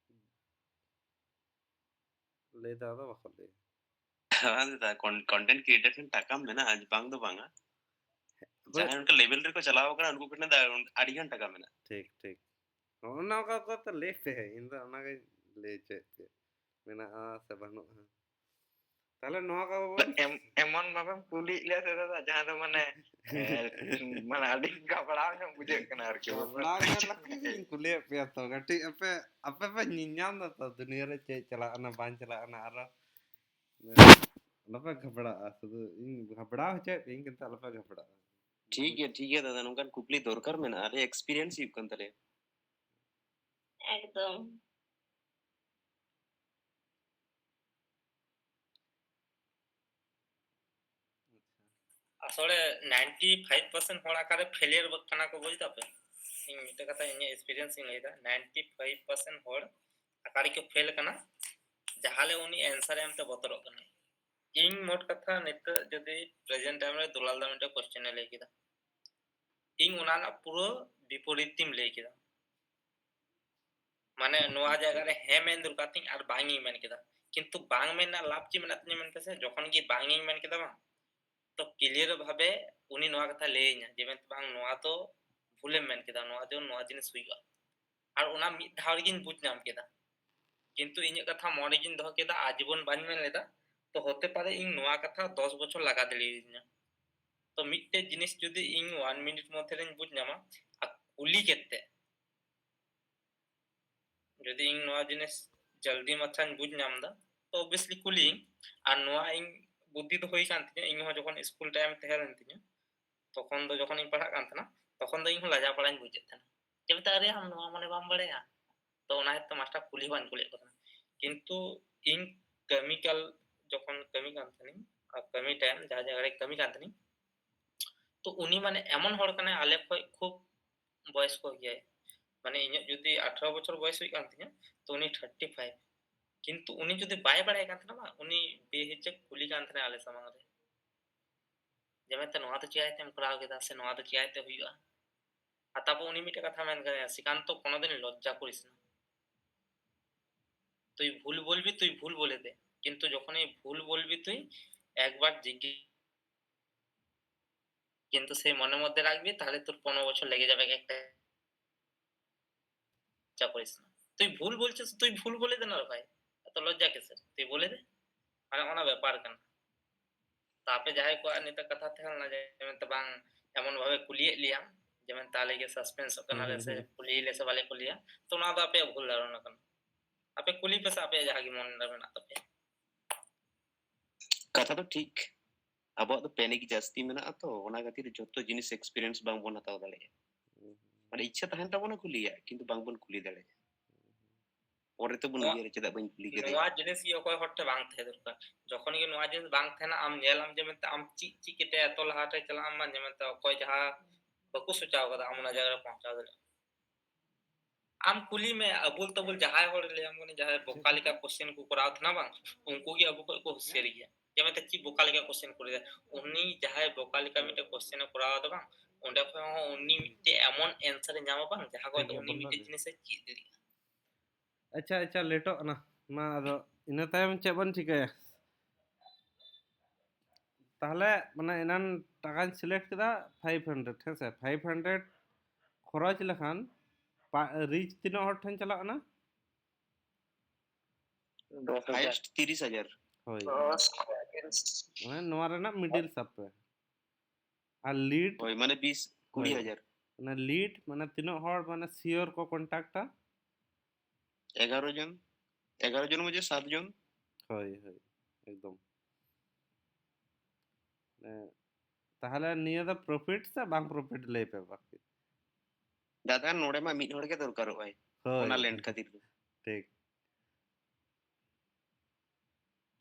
ᱞᱟᱹᱭ ᱫᱚ ᱟᱫᱚ ᱵᱟᱠᱚ ᱞᱟᱹᱭᱟ᱾ ᱵᱟᱝ ᱫᱟᱫᱟ, ᱠᱚᱱᱴᱮᱱᱴ ᱠᱨᱤᱭᱮᱴᱟᱨ ᱴᱷᱮᱱ ᱴᱟᱠᱟ ᱢᱮᱱᱟᱜᱼᱟ, ᱵᱟᱝ ᱫᱚ ᱵᱟᱝᱟ᱾ ᱦᱳᱭ᱾ ᱡᱟᱦᱟᱸᱭ ᱚᱱᱠᱟ ᱞᱮᱵᱮᱞ ᱨᱮᱠᱚ ᱪᱟᱞᱟᱣ ᱟᱠᱟᱱᱟ, ᱩᱱᱠᱩ ᱠᱚᱴᱷᱮᱱ ᱫᱚ ᱟᱹᱰᱤ ᱜᱟᱱ ᱴᱟᱠᱟ ᱢᱮᱱᱟᱜᱼᱟ᱾ ᱴᱷᱤᱠ ᱴᱷᱤᱠ᱾ ᱱᱚᱜᱼᱚ ᱱᱚᱣᱟ ᱠᱚ ᱛᱚ ᱞᱟᱹᱭ ᱯᱮ, ᱤᱧ ᱫᱚ ᱚᱱᱟᱜᱤᱧ ᱞᱟᱹᱭ ᱦᱚᱪᱚᱭᱮᱫ ᱯᱮᱭᱟ, ᱢᱮᱱᱟᱜᱼᱟ ᱥᱮ ᱵᱟᱹᱱᱩᱜᱼᱟ᱾ ᱛᱟᱦᱞᱮ ᱱᱚᱣᱟ ᱠᱚ ᱵᱚᱱ ᱮᱢ- ᱮᱢᱚᱱ ᱵᱷᱟᱵᱮᱢ ᱠᱩᱞᱤᱭᱮᱫ ᱞᱮᱭᱟ ᱥᱮ ᱫᱟᱫᱟ, ᱡᱟᱦᱟᱸ ᱫᱚ ᱢᱟᱱᱮ ᱮ, ᱢᱟᱱᱮ ᱟᱹᱰᱤ ᱜᱷᱟᱵᱲᱟᱣ ᱧᱚᱜ ᱵᱩᱡᱷᱟᱹᱜ ᱠᱟᱱᱟ ᱟᱨᱠᱤ᱾ ᱜᱷᱟᱵᱲᱟᱣ ᱧᱚᱜ ᱞᱮᱠᱟ ᱜᱤᱧ ᱠᱩᱞᱤᱭᱮᱫ ᱯᱮᱭᱟ ᱛᱚ, ᱠᱟᱹᱴᱤᱡ ᱟᱯᱮ ᱟᱯᱮ ᱯᱮ ᱧᱮᱞ ᱧᱟᱢ ᱫᱟ ᱛᱚ ᱫᱩᱱᱤᱭᱟᱹ ᱨᱮ ᱪᱮᱫ ᱪᱟᱞᱟᱜ ᱠᱟᱱᱟ ᱵᱟᱝ ᱪᱟᱞᱟᱜ ᱠᱟᱱᱟ, ᱟᱨᱚ ᱟᱞᱚᱯᱮ ᱜᱷᱟᱵᱲᱟᱜᱼᱟ, ᱥᱩᱫᱷᱩ ᱤᱧ ᱜᱷᱟᱵᱲᱟᱣ ᱦᱚᱪᱚᱭᱮᱫ ᱯᱮᱭᱟᱹᱧ, ᱠᱤᱱᱛᱩ ᱟᱞᱚᱯᱮ ᱜᱷᱟᱵᱲᱟᱜᱼᱟ᱾ ᱴᱷᱤᱠ ᱜᱮᱭᱟ, ᱴᱷᱤᱠ ᱜᱮᱭᱟ ᱫᱟᱫᱟ, ᱱᱚᱝᱠᱟᱱ ᱠᱩᱠᱞᱤ ᱫᱚᱨᱠᱟᱨ ᱢᱮᱱᱟᱜᱼᱟ, ᱟᱞᱮ ᱮᱠᱥᱯᱤᱨᱤᱭᱮᱱᱥ ᱦᱩᱭᱩᱜ ᱠᱟᱱ ᱛᱟᱞᱮᱭᱟ᱾ ᱮᱠᱫᱚᱢ᱾ ᱟᱥᱚᱞᱮ ᱱᱟᱭᱤᱱᱴᱤ ᱯᱷᱟᱭᱤᱵᱷ ᱯᱟᱨᱥᱮᱱᱴ ᱦᱚᱲ ᱚᱠᱟᱨᱮ ᱯᱷᱮᱞᱤᱭᱟᱨ ᱜᱚᱫ ᱠᱟᱱᱟ ᱠᱚ, ᱵᱩᱡᱽ ᱫᱟᱯᱮ? ᱤᱧ ᱢᱤᱫᱴᱮᱡ ᱠᱟᱛᱷᱟ ᱤᱧᱟᱹᱜ ᱮᱠᱥᱯᱤᱨᱤᱭᱮᱱᱥ ᱤᱧ ᱞᱟᱹᱭᱫᱟ, ᱱᱟᱭᱤᱱᱴᱤ ᱯᱷᱟᱭᱤᱵᱷ ᱯᱟᱨᱥᱮᱱᱴ ᱦᱚᱲ ᱚᱠᱟ ᱨᱮᱠᱚ ᱯᱷᱮᱞ ᱠᱟᱱᱟ, ᱡᱟᱦᱟᱸ ᱞᱮ ᱩᱱᱤ ᱮᱱᱥᱟᱨ ᱮᱢᱛᱮ ᱵᱚᱛᱚᱨᱚᱜ ᱠᱟᱱᱟᱭ᱾ ᱤᱧ ᱢᱳᱴ ᱠᱟᱛᱷᱟ ᱱᱤᱛᱚᱜ ᱡᱩᱫᱤ ᱯᱨᱮᱡᱮᱱᱴ ᱴᱟᱭᱤᱢ ᱨᱮ ᱫᱩᱞᱟᱞ ᱫᱟ ᱢᱤᱫᱴᱮᱡ ᱠᱚᱥᱪᱮᱱ ᱮ ᱞᱟᱹᱭ ᱠᱮᱫᱟ, ᱤᱧ ᱚᱱᱟ ᱨᱮᱱᱟᱜ ᱯᱩᱨᱟᱹ ᱵᱤᱯᱚᱨᱤᱛ ᱤᱧ ᱞᱟᱹᱭ ᱠᱮᱫᱟ᱾ ᱢᱟᱱᱮ ᱱᱚᱣᱟ ᱡᱟᱭᱜᱟ ᱨᱮ ᱦᱮᱸ ᱢᱮᱱ ᱫᱚᱨᱠᱟᱨ ᱛᱤᱧ ᱟᱨ ᱵᱟᱝ ᱤᱧ ᱢᱮᱱ ᱠᱮᱫᱟ, ᱠᱤᱱᱛᱩ ᱵᱟᱝ ᱢᱮᱱ ᱨᱮᱱᱟᱜ ᱞᱟᱵᱷ ᱪᱮᱫ ᱢᱮᱱᱟᱜ ᱛᱤᱧᱟ ᱢᱮᱱ ᱯᱮᱥᱮ? ᱡᱚᱠᱷᱚᱱ ᱜᱮ ᱵᱟᱝ ᱤᱧ ᱢᱮᱱ ᱠᱮᱫᱟ ᱵᱟᱝ, ᱛᱚ ᱠᱞᱤᱭᱟᱨ ᱵᱷᱟᱵᱮ ᱩᱱᱤ ᱱᱚᱣᱟ ᱠᱟᱛᱷᱟ ᱞᱟᱹᱭᱟᱹᱧᱟ ᱡᱮ ᱢᱮᱱᱛᱮ ᱵᱟᱝ ᱱᱚᱣᱟ ᱫᱚ ᱵᱷᱩᱞᱮᱢ ᱢᱮᱱ ᱠᱮᱫᱟ, ᱱᱚᱣᱟ ᱫᱚ ᱱᱚᱣᱟ ᱡᱤᱱᱤᱥ ᱦᱩᱭᱩᱜᱼᱟ᱾ ᱟᱨ ᱚᱱᱟ ᱢᱤᱫ ᱫᱷᱟᱣ ᱨᱮᱜᱤᱧ ᱵᱩᱡᱽ ᱧᱟᱢ ᱠᱮᱫᱟ᱾ ᱠᱤᱱᱛᱩ ᱤᱧᱟᱹᱜ ᱠᱟᱛᱷᱟ ᱢᱚᱱᱮ ᱨᱮᱜᱤᱧ ᱫᱚᱦᱚ ᱠᱮᱫᱟ, ᱟᱡᱤᱵᱚᱱ ᱵᱟᱹᱧ ᱢᱮᱱ ᱞᱮᱫᱟ᱾ ᱛᱚ ᱦᱚᱛᱮ ᱯᱟᱨᱮ ᱤᱧ ᱱᱚᱣᱟ ᱠᱟᱛᱷᱟ ᱫᱚᱥ ᱵᱚᱪᱷᱚᱨ ᱞᱟᱜᱟᱣ ᱫᱟᱲᱮᱭᱟᱫᱤᱧᱟ᱾ ᱛᱚ ᱢᱤᱫᱴᱮᱡ ᱡᱤᱱᱤᱥ ᱡᱩᱫᱤ ᱤᱧ one minute ᱢᱚᱫᱽᱫᱷᱮ ᱨᱤᱧ ᱵᱩᱡᱽ ᱧᱟᱢᱟ, ᱟᱨ ᱠᱩᱞᱤ ᱠᱟᱛᱮ ᱡᱩᱫᱤ ᱤᱧ ᱱᱚᱣᱟ ᱡᱤᱱᱤᱥ ᱡᱚᱞᱫᱤ ᱢᱟᱪᱷᱟᱧ ᱵᱩᱡᱽ ᱧᱟᱢ ᱮᱫᱟ, ᱛᱚ obviously ᱠᱩᱞᱤᱭᱟᱹᱧ᱾ ᱟᱨ ᱱᱚᱣᱟ ᱤᱧ ᱵᱩᱫᱽᱫᱷᱤ ᱫᱚ ᱦᱩᱭ ᱠᱟᱱ ᱛᱤᱧᱟᱹ, ᱤᱧ ᱦᱚᱸ ᱡᱚᱠᱷᱚᱱ ᱥᱠᱩᱞ ᱴᱟᱭᱤᱢ ᱛᱟᱦᱮᱸ ᱞᱮᱱ ᱛᱤᱧᱟᱹ, ᱛᱚᱠᱷᱚᱱ ᱫᱚ ᱡᱚᱠᱷᱚᱱᱤᱧ ᱯᱟᱲᱦᱟᱜ ᱠᱟᱱ ᱛᱟᱦᱮᱱᱟ, ᱛᱚᱠᱷᱚᱱ ᱫᱚ ᱤᱧ ᱦᱚᱸ ᱞᱟᱡᱟᱣ ᱯᱟᱲᱟᱧ ᱵᱩᱡᱮᱫ ᱛᱟᱦᱮᱱᱟ, ᱪᱮᱫ ᱢᱮᱛᱟ ᱟᱨᱮ ᱟᱢ ᱱᱚᱣᱟ ᱢᱟᱱᱮ ᱵᱟᱢ ᱵᱟᱲᱟᱭᱟ? ᱛᱚ ᱚᱱᱟ ᱦᱚᱛᱮᱡ ᱛᱮ ᱢᱟᱥᱴᱟᱨ ᱠᱩᱞᱤ ᱦᱚᱸ ᱵᱟᱹᱧ ᱠᱩᱞᱤᱭᱮᱫ ᱠᱚ ᱛᱟᱦᱮᱱᱟ᱾ ᱠᱤᱱᱛᱩ ᱤᱧ ᱠᱟᱹᱢᱤ ᱠᱟᱞ, ᱡᱚᱠᱷᱚᱱ ᱠᱟᱹᱢᱤ ᱠᱟᱱ ᱛᱟᱦᱮᱱᱤᱧ, ᱟᱨ ᱠᱟᱹᱢᱤ ᱴᱟᱭᱤᱢ ᱡᱟᱦᱟᱸ ᱡᱟᱭᱜᱟ ᱨᱮ ᱠᱟᱹᱢᱤ ᱠᱟᱱ ᱛᱟᱦᱮᱱᱤᱧ, ᱛᱚ ᱩᱱᱤ ᱢᱟᱱᱮ ᱮᱢᱚᱱ ᱦᱚᱲ ᱠᱟᱱᱟᱭ, ᱟᱞᱮ ᱠᱷᱚᱡ ᱠᱷᱩᱵ ᱵᱚᱭᱚᱥᱠᱚ ᱜᱮᱭᱟᱭ᱾ ᱢᱟᱱᱮ ᱤᱧᱟᱹᱜ ᱡᱩᱫᱤ ᱟᱴᱷᱨᱚ ᱵᱚᱪᱷᱚᱨ ᱵᱚᱭᱚᱥ ᱦᱩᱭᱩᱜ ᱠᱟᱱ ᱛᱤᱧᱟᱹ, ᱛᱚ ᱩᱱᱤ thirty five᱾ ᱠᱤᱱᱛᱩ ᱩᱱᱤ ᱡᱩᱫᱤ ᱵᱟᱭ ᱵᱟᱲᱟᱭ ᱠᱟᱱ ᱛᱟᱦᱮᱱᱟ ᱵᱟᱝ, ᱩᱱᱤ ᱵᱮᱦᱤᱪᱚᱠ ᱠᱩᱞᱤ ᱠᱟᱱ ᱛᱟᱦᱮᱱᱟ ᱟᱞᱮ ᱥᱟᱢᱟᱝ ᱨᱮ, ᱡᱮ ᱢᱮᱱᱛᱮ ᱱᱚᱣᱟ ᱫᱚ ᱪᱤᱠᱟᱹᱭᱛᱮᱢ ᱠᱚᱨᱟᱣ ᱠᱮᱫᱟ ᱥᱮ ᱱᱚᱣᱟ ᱫᱚ ᱪᱤᱠᱟᱹᱭᱛᱮ ᱦᱩᱭᱩᱜᱼᱟ? ᱟᱨ ᱛᱟᱨᱯᱚᱨ ᱩᱱᱤ ᱢᱤᱫᱴᱮᱱ ᱠᱟᱛᱷᱟ ᱢᱮᱱ ᱠᱟᱫᱟᱭ, "ᱥᱨᱤᱠᱟᱱᱛᱚ, ᱠᱳᱱᱳᱫᱤᱱ ᱞᱚᱡᱡᱟ ᱠᱚᱨᱤᱥ না। তুই ভুল বলবি, তুই ভুল বলে দে, কিন্তু যখনই ভুল বলবি তুই একবার জিজ্ঞেস, কিন্তু সেই মনের মধ্যে রাখবি, তাহলে তোর পনেরো বছর লেগে যাবে একটা।" লজ্জা করিস না। তুই ভুল বলছিস, তুই ভুল বলে দে না রে ভাই, এত লজ্জা কিসের? তুই বলে দে। মানে, ᱚᱱᱟ ᱵᱮᱯᱟᱨ ᱠᱟᱱᱟ᱾ ᱛᱚ ᱟᱯᱮ ᱡᱟᱦᱟᱸᱭ ᱠᱚᱣᱟᱜ ᱱᱤᱛᱚᱜ ᱠᱟᱛᱷᱟ ᱛᱟᱦᱮᱸ ᱞᱮᱱᱟ ᱡᱮ ᱢᱮᱱᱛᱮ ᱵᱟᱝ, ᱮᱢᱚᱱ ᱵᱷᱟᱵᱮ ᱠᱩᱞᱤᱭᱮᱫ ᱞᱮᱭᱟ ᱡᱮ ᱢᱮᱱᱛᱮ ᱟᱞᱮ ᱜᱮ suspense ᱚᱜ ᱠᱟᱱᱟᱞᱮ ᱦᱩᱸ, ᱥᱮ ᱦᱩᱸ᱾ ᱠᱩᱞᱤᱭᱮ ᱞᱮ ᱥᱮ ᱵᱟᱞᱮ ᱠᱩᱞᱤᱭᱟ, ᱛᱚ ᱚᱱᱟ ᱫᱚ ᱟᱯᱮᱭᱟᱜ ᱵᱷᱩᱞ ᱫᱷᱟᱨᱚᱱᱟ ᱠᱟᱱᱟ᱾ ᱟᱯᱮ ᱠᱩᱞᱤ ᱯᱮ ᱥᱮ ᱟᱯᱮᱭᱟᱜ ᱡᱟᱦᱟᱸ ᱜᱮ ᱢᱚᱱᱮ ᱨᱮ ᱢᱮᱱᱟᱜ ᱛᱟᱯᱮᱭᱟ᱾ ᱠᱟᱛᱷᱟ ᱫᱚ ᱴᱷᱤᱠ, ᱟᱵᱚᱣᱟᱜ ᱫᱚ panic ᱡᱟᱹᱥᱛᱤ ᱢᱮᱱᱟᱜᱼᱟ, ᱛᱚ ᱚᱱᱟ ᱠᱷᱟᱹᱛᱤᱨ ᱡᱚᱛᱚ ᱡᱤᱱᱤᱥ experience ᱵᱟᱝᱵᱚᱱ ᱦᱟᱛᱟᱣ ᱫᱟᱲᱮᱭᱟᱜᱼᱟ᱾ ᱢᱟᱱᱮ ᱤᱪᱪᱷᱟ ᱛᱟᱦᱮᱱ ᱛᱟᱵᱚᱱᱟ ᱠᱩᱞᱤᱭᱟᱜ, ᱠᱤᱱᱛᱩ ᱵᱟᱝᱵᱚᱱ ᱠᱩᱞᱤ ᱫᱟᱲᱮᱭᱟᱜᱼᱟ᱾ ᱯᱚᱨᱮ ᱛᱮᱵᱚᱱ ᱱᱚᱣᱟ, ᱩᱭᱦᱟᱹᱨᱟ, ᱪᱮᱫᱟᱜ ᱵᱟᱹᱧ ᱠᱩᱞᱤ ᱠᱮᱫᱮᱭᱟ? ᱱᱚᱣᱟ ᱡᱤᱱᱤᱥ ᱜᱮ ᱚᱠᱚᱭ ᱦᱚᱲ ᱴᱷᱮᱱ ᱵᱟᱝ ᱛᱟᱦᱮᱸ ᱫᱚᱨᱠᱟᱨ᱾ ᱡᱚᱠᱷᱚᱱ ᱜᱮ ᱱᱚᱣᱟ ᱡᱤᱱᱤᱥ ᱵᱟᱝ ᱛᱟᱦᱮᱱᱟ, ᱟᱢ ᱧᱮᱞᱟᱢ ᱡᱮ ᱢᱮᱱᱛᱮ ᱟᱢ ᱪᱮᱫ ᱪᱮᱫ ᱠᱟᱛᱮ ᱮᱛᱚ ᱞᱟᱦᱟ ᱨᱮ ᱪᱟᱞᱟᱜ ᱟᱢ, ᱵᱟᱝ ᱡᱮ ᱢᱮᱱᱛᱮ ᱚᱠᱚᱭ ᱡᱟᱦᱟᱸ ᱵᱟᱠᱚ ᱥᱚᱪᱟᱣ ᱠᱟᱫᱟ, ᱟᱢ ᱚᱱᱟ ᱡᱟᱭᱜᱟ ᱨᱮ ᱯᱳᱸᱪᱷᱟᱣ ᱫᱟᱲᱮᱭᱟᱜᱼᱟ᱾ ᱟᱢ ᱠᱩᱞᱤ ᱢᱮ, ᱟᱵᱩᱞ ᱛᱟᱵᱩᱞ ᱡᱟᱦᱟᱸᱭ ᱦᱚᱲ ᱞᱟᱹᱭᱟᱢ ᱠᱟᱱᱟ, ᱡᱟᱦᱟᱸᱭ ᱵᱚᱠᱟ ᱞᱮᱠᱟ question ᱠᱚ ᱠᱚᱨᱟᱣ ᱛᱟᱦᱮᱱᱟ ᱵᱟᱝ, ᱩᱱᱠᱩ ᱜᱮ ᱟᱵᱚ ᱠᱷᱚᱡ ᱠᱚ ᱦᱩᱥᱤᱭᱟᱹᱨ ᱜᱮᱭᱟ᱾ ᱡᱮ ᱢᱮᱱᱛᱮ ᱪᱮᱫ ᱵᱚᱠᱟ ᱞᱮᱠᱟ question ᱠᱚ ᱞᱟᱹᱭᱟ, ᱩᱱᱤ ᱡᱟᱦᱟᱸᱭ ᱵᱚᱠᱟ ᱞᱮᱠᱟ ᱢᱤᱫᱴᱮᱡ question ᱮ ᱠᱚᱨᱟᱣ ᱮᱫᱟ ᱵᱟᱝ, ᱚᱸᱰᱮ ᱠᱷᱚᱡ ᱦᱚᱸ ᱩᱱᱤ ᱢᱤᱫᱴᱮᱡ ᱮᱢᱚᱱ answer ᱮ ᱧᱟᱢᱟ ᱵᱟᱝ, ᱡᱟᱦᱟᱸ ᱠᱷᱚᱡ ᱴᱷᱤᱠ ᱫᱚ ᱜᱮᱭᱟ, ᱩᱱᱤ ᱵᱚᱱᱫᱚ ᱢᱤᱫᱴᱮᱡ ᱫᱮ᱾ ᱡᱤᱱᱤᱥ ᱮ ᱪᱮᱫ ᱫᱟᱲᱮᱭᱟᱜᱼᱟ᱾ ᱟᱪᱪᱷᱟ, ᱟᱪᱪᱷᱟ, ᱞᱮᱴᱚᱜ ᱠᱟᱱᱟ᱾ ᱢᱟ ᱟᱫᱚ ᱤᱱᱟᱹ ᱛᱟᱭᱚᱢ ᱪᱮᱫ ᱵᱚᱱ ᱪᱤᱠᱟᱹᱭᱟ? ᱛᱟᱦᱞᱮ ᱢᱟᱱᱮ ᱮᱱᱟᱱ ᱴᱟᱠᱟᱧ select ᱠᱮᱫᱟ five hundred, ᱦᱮᱸ ᱥᱮ? Five hundred ᱠᱷᱚᱨᱚᱪ ᱞᱮᱠᱷᱟᱱ ᱯᱟ-, reach ᱛᱤᱱᱟᱹᱜ ᱦᱚᱲ ᱴᱷᱮᱱ ᱪᱟᱞᱟᱜ ᱠᱟᱱᱟ? ᱫᱚᱥ ᱦᱟᱡᱟᱨ᱾ ᱦᱟᱭᱮᱥᱴ ᱛᱤᱨᱤᱥ ᱦᱟᱡᱟᱨ᱾ ᱦᱳᱭ᱾ ᱫᱚᱥ ᱢᱟᱱᱮ ᱱᱚᱣᱟ ᱨᱮᱱᱟᱜ ᱢᱤᱰᱤᱞ ᱥᱟᱵ ᱯᱮ᱾ ᱟᱨ ᱞᱤᱰ, ᱦᱳᱭ, ᱢᱟᱱᱮ ᱵᱤᱥ ᱠᱩᱲᱤ ᱦᱟᱡᱟᱨ᱾ ᱢᱟᱱᱮ ᱞᱤᱰ ᱢᱟᱱᱮ ᱛᱤᱱᱟᱹᱜ ᱦᱚᱲ ᱢᱟᱱᱮ ᱥᱤᱭᱳᱨ ᱠᱚ ᱠᱚᱱᱴᱟᱠᱴᱟ? ᱮᱜᱟᱨᱚ ᱡᱚᱱ, ᱮᱜᱟᱨᱚ ᱡᱚᱱ ᱢᱚᱫᱽᱫᱷᱮ ᱥᱟᱛ ᱡᱚᱱ᱾ ᱦᱳᱭ, ᱦᱳᱭ, ᱮᱠᱫᱚᱢ᱾ ᱮ, ᱛᱟᱦᱚᱞᱮ ᱱᱤᱭᱟᱹ ᱫᱚ ᱯᱨᱚᱯᱷᱤᱴ ᱥᱮ ᱵᱟᱝ ᱯᱨᱚᱯᱷᱤᱴ ᱞᱟᱹᱭ ᱯᱮ ᱵᱟᱠᱤ᱾ ᱫᱟᱫᱟ, ᱱᱚᱰᱮ ᱢᱟ ᱢᱤᱫ ᱦᱚᱲ ᱜᱮ ᱫᱚᱨᱠᱟᱨᱚᱜ ᱟᱭ ᱦᱳᱭ᱾ ᱚᱱᱟ ᱞᱮᱱᱰ ᱠᱷᱟᱹᱛᱤᱨ ᱫᱚ᱾ ᱴᱷᱤᱠ᱾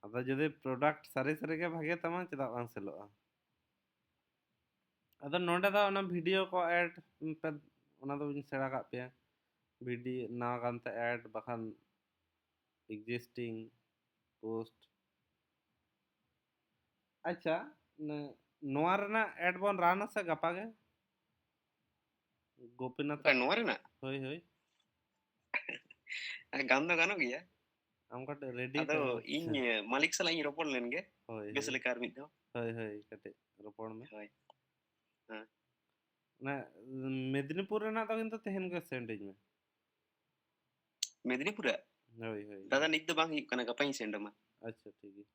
ᱟᱫᱚ ᱡᱩᱫᱤ ᱯᱨᱚᱰᱟᱠᱴ ᱥᱟᱹᱨᱤ ᱥᱟᱹᱨᱤ ᱜᱮ ᱵᱷᱟᱜᱮ ᱛᱟᱢᱟ, ᱪᱮᱫᱟᱜ ᱵᱟᱝ ᱥᱮᱞᱚᱜᱼᱟ? ᱟᱫᱚ ᱱᱚᱰᱮ ᱫᱚ ᱚᱱᱟ ᱵᱷᱤᱰᱤᱭᱳ ᱠᱚ ᱮᱰ ᱯᱮ, ᱚᱱᱟ ᱫᱚ ᱵᱟᱹᱧ ᱥᱮᱬᱟ ᱠᱟᱜ ᱯᱮᱭᱟ᱾ ᱵᱷᱤᱰᱤᱭᱳ ᱱᱟᱣᱟ ᱜᱟᱱᱛᱮ ᱮᱰ ᱵᱟᱠᱷᱟᱱ ᱮᱠᱡᱤᱥᱴᱤᱝ ᱯᱳᱥᱴ᱾ ᱟᱪᱪᱷᱟ, ᱱᱮ-, ᱱᱚᱣᱟ ᱨᱮᱱᱟᱜ ᱮᱰ ᱵᱚᱱ ᱨᱟᱱᱟ ᱥᱮ ᱜᱟᱯᱟ ᱜᱮ? ᱜᱳᱯᱤᱱᱟᱛᱷ᱾ ᱚᱠᱟ ᱱᱚᱣᱟ ᱨᱮᱱᱟᱜ? ᱦᱳᱭ, ᱦᱳᱭ᱾ ᱜᱟᱱ ᱫᱚ ᱜᱟᱱᱚᱜ ᱜᱮᱭᱟ᱾ ᱟᱢ ᱠᱟᱹᱴᱤᱡ ᱨᱮᱰᱤ ᱟᱫᱚ ᱤᱧ ᱢᱟᱹᱞᱤᱠ ᱥᱟᱞᱟᱜ ᱤᱧ ᱨᱚᱯᱚᱲ ᱞᱮᱱ ᱜᱮ ᱦᱳᱭ, ᱵᱮᱥ ᱦᱳᱭ᱾ ᱞᱮᱠᱟ ᱟᱨ ᱢᱤᱫ ᱫᱷᱟᱣ᱾ ᱦᱳᱭ, ᱦᱳᱭ, ᱠᱟᱹᱴᱤᱡ ᱨᱚᱯᱚᱲ ᱢᱮ᱾ ᱦᱳᱭ᱾ ᱦᱮᱸ᱾ ᱚᱱᱟ ᱢᱮᱫᱽᱱᱤᱯᱩᱨ ᱨᱮᱱᱟᱜ ᱫᱚ ᱠᱤᱱᱛᱩ ᱛᱮᱦᱮᱧ ᱜᱮ ᱥᱮᱱᱰ ᱟᱹᱧ ᱢᱮ᱾ ᱢᱮᱫᱽᱱᱤᱯᱩᱨᱟᱜ? ᱦᱳᱭ, ᱦᱳᱭ᱾ ᱫᱟᱫᱟ, ᱱᱤᱛ ᱫᱚ ᱵᱟᱝ ᱦᱩᱭᱩᱜ ᱠᱟᱱᱟ, ᱜᱟᱯᱟᱧ ᱥᱮᱱᱰ ᱟᱢᱟ᱾ ᱟᱪᱪᱷᱟ, ᱴᱷᱤᱠ ᱜᱮᱭᱟ᱾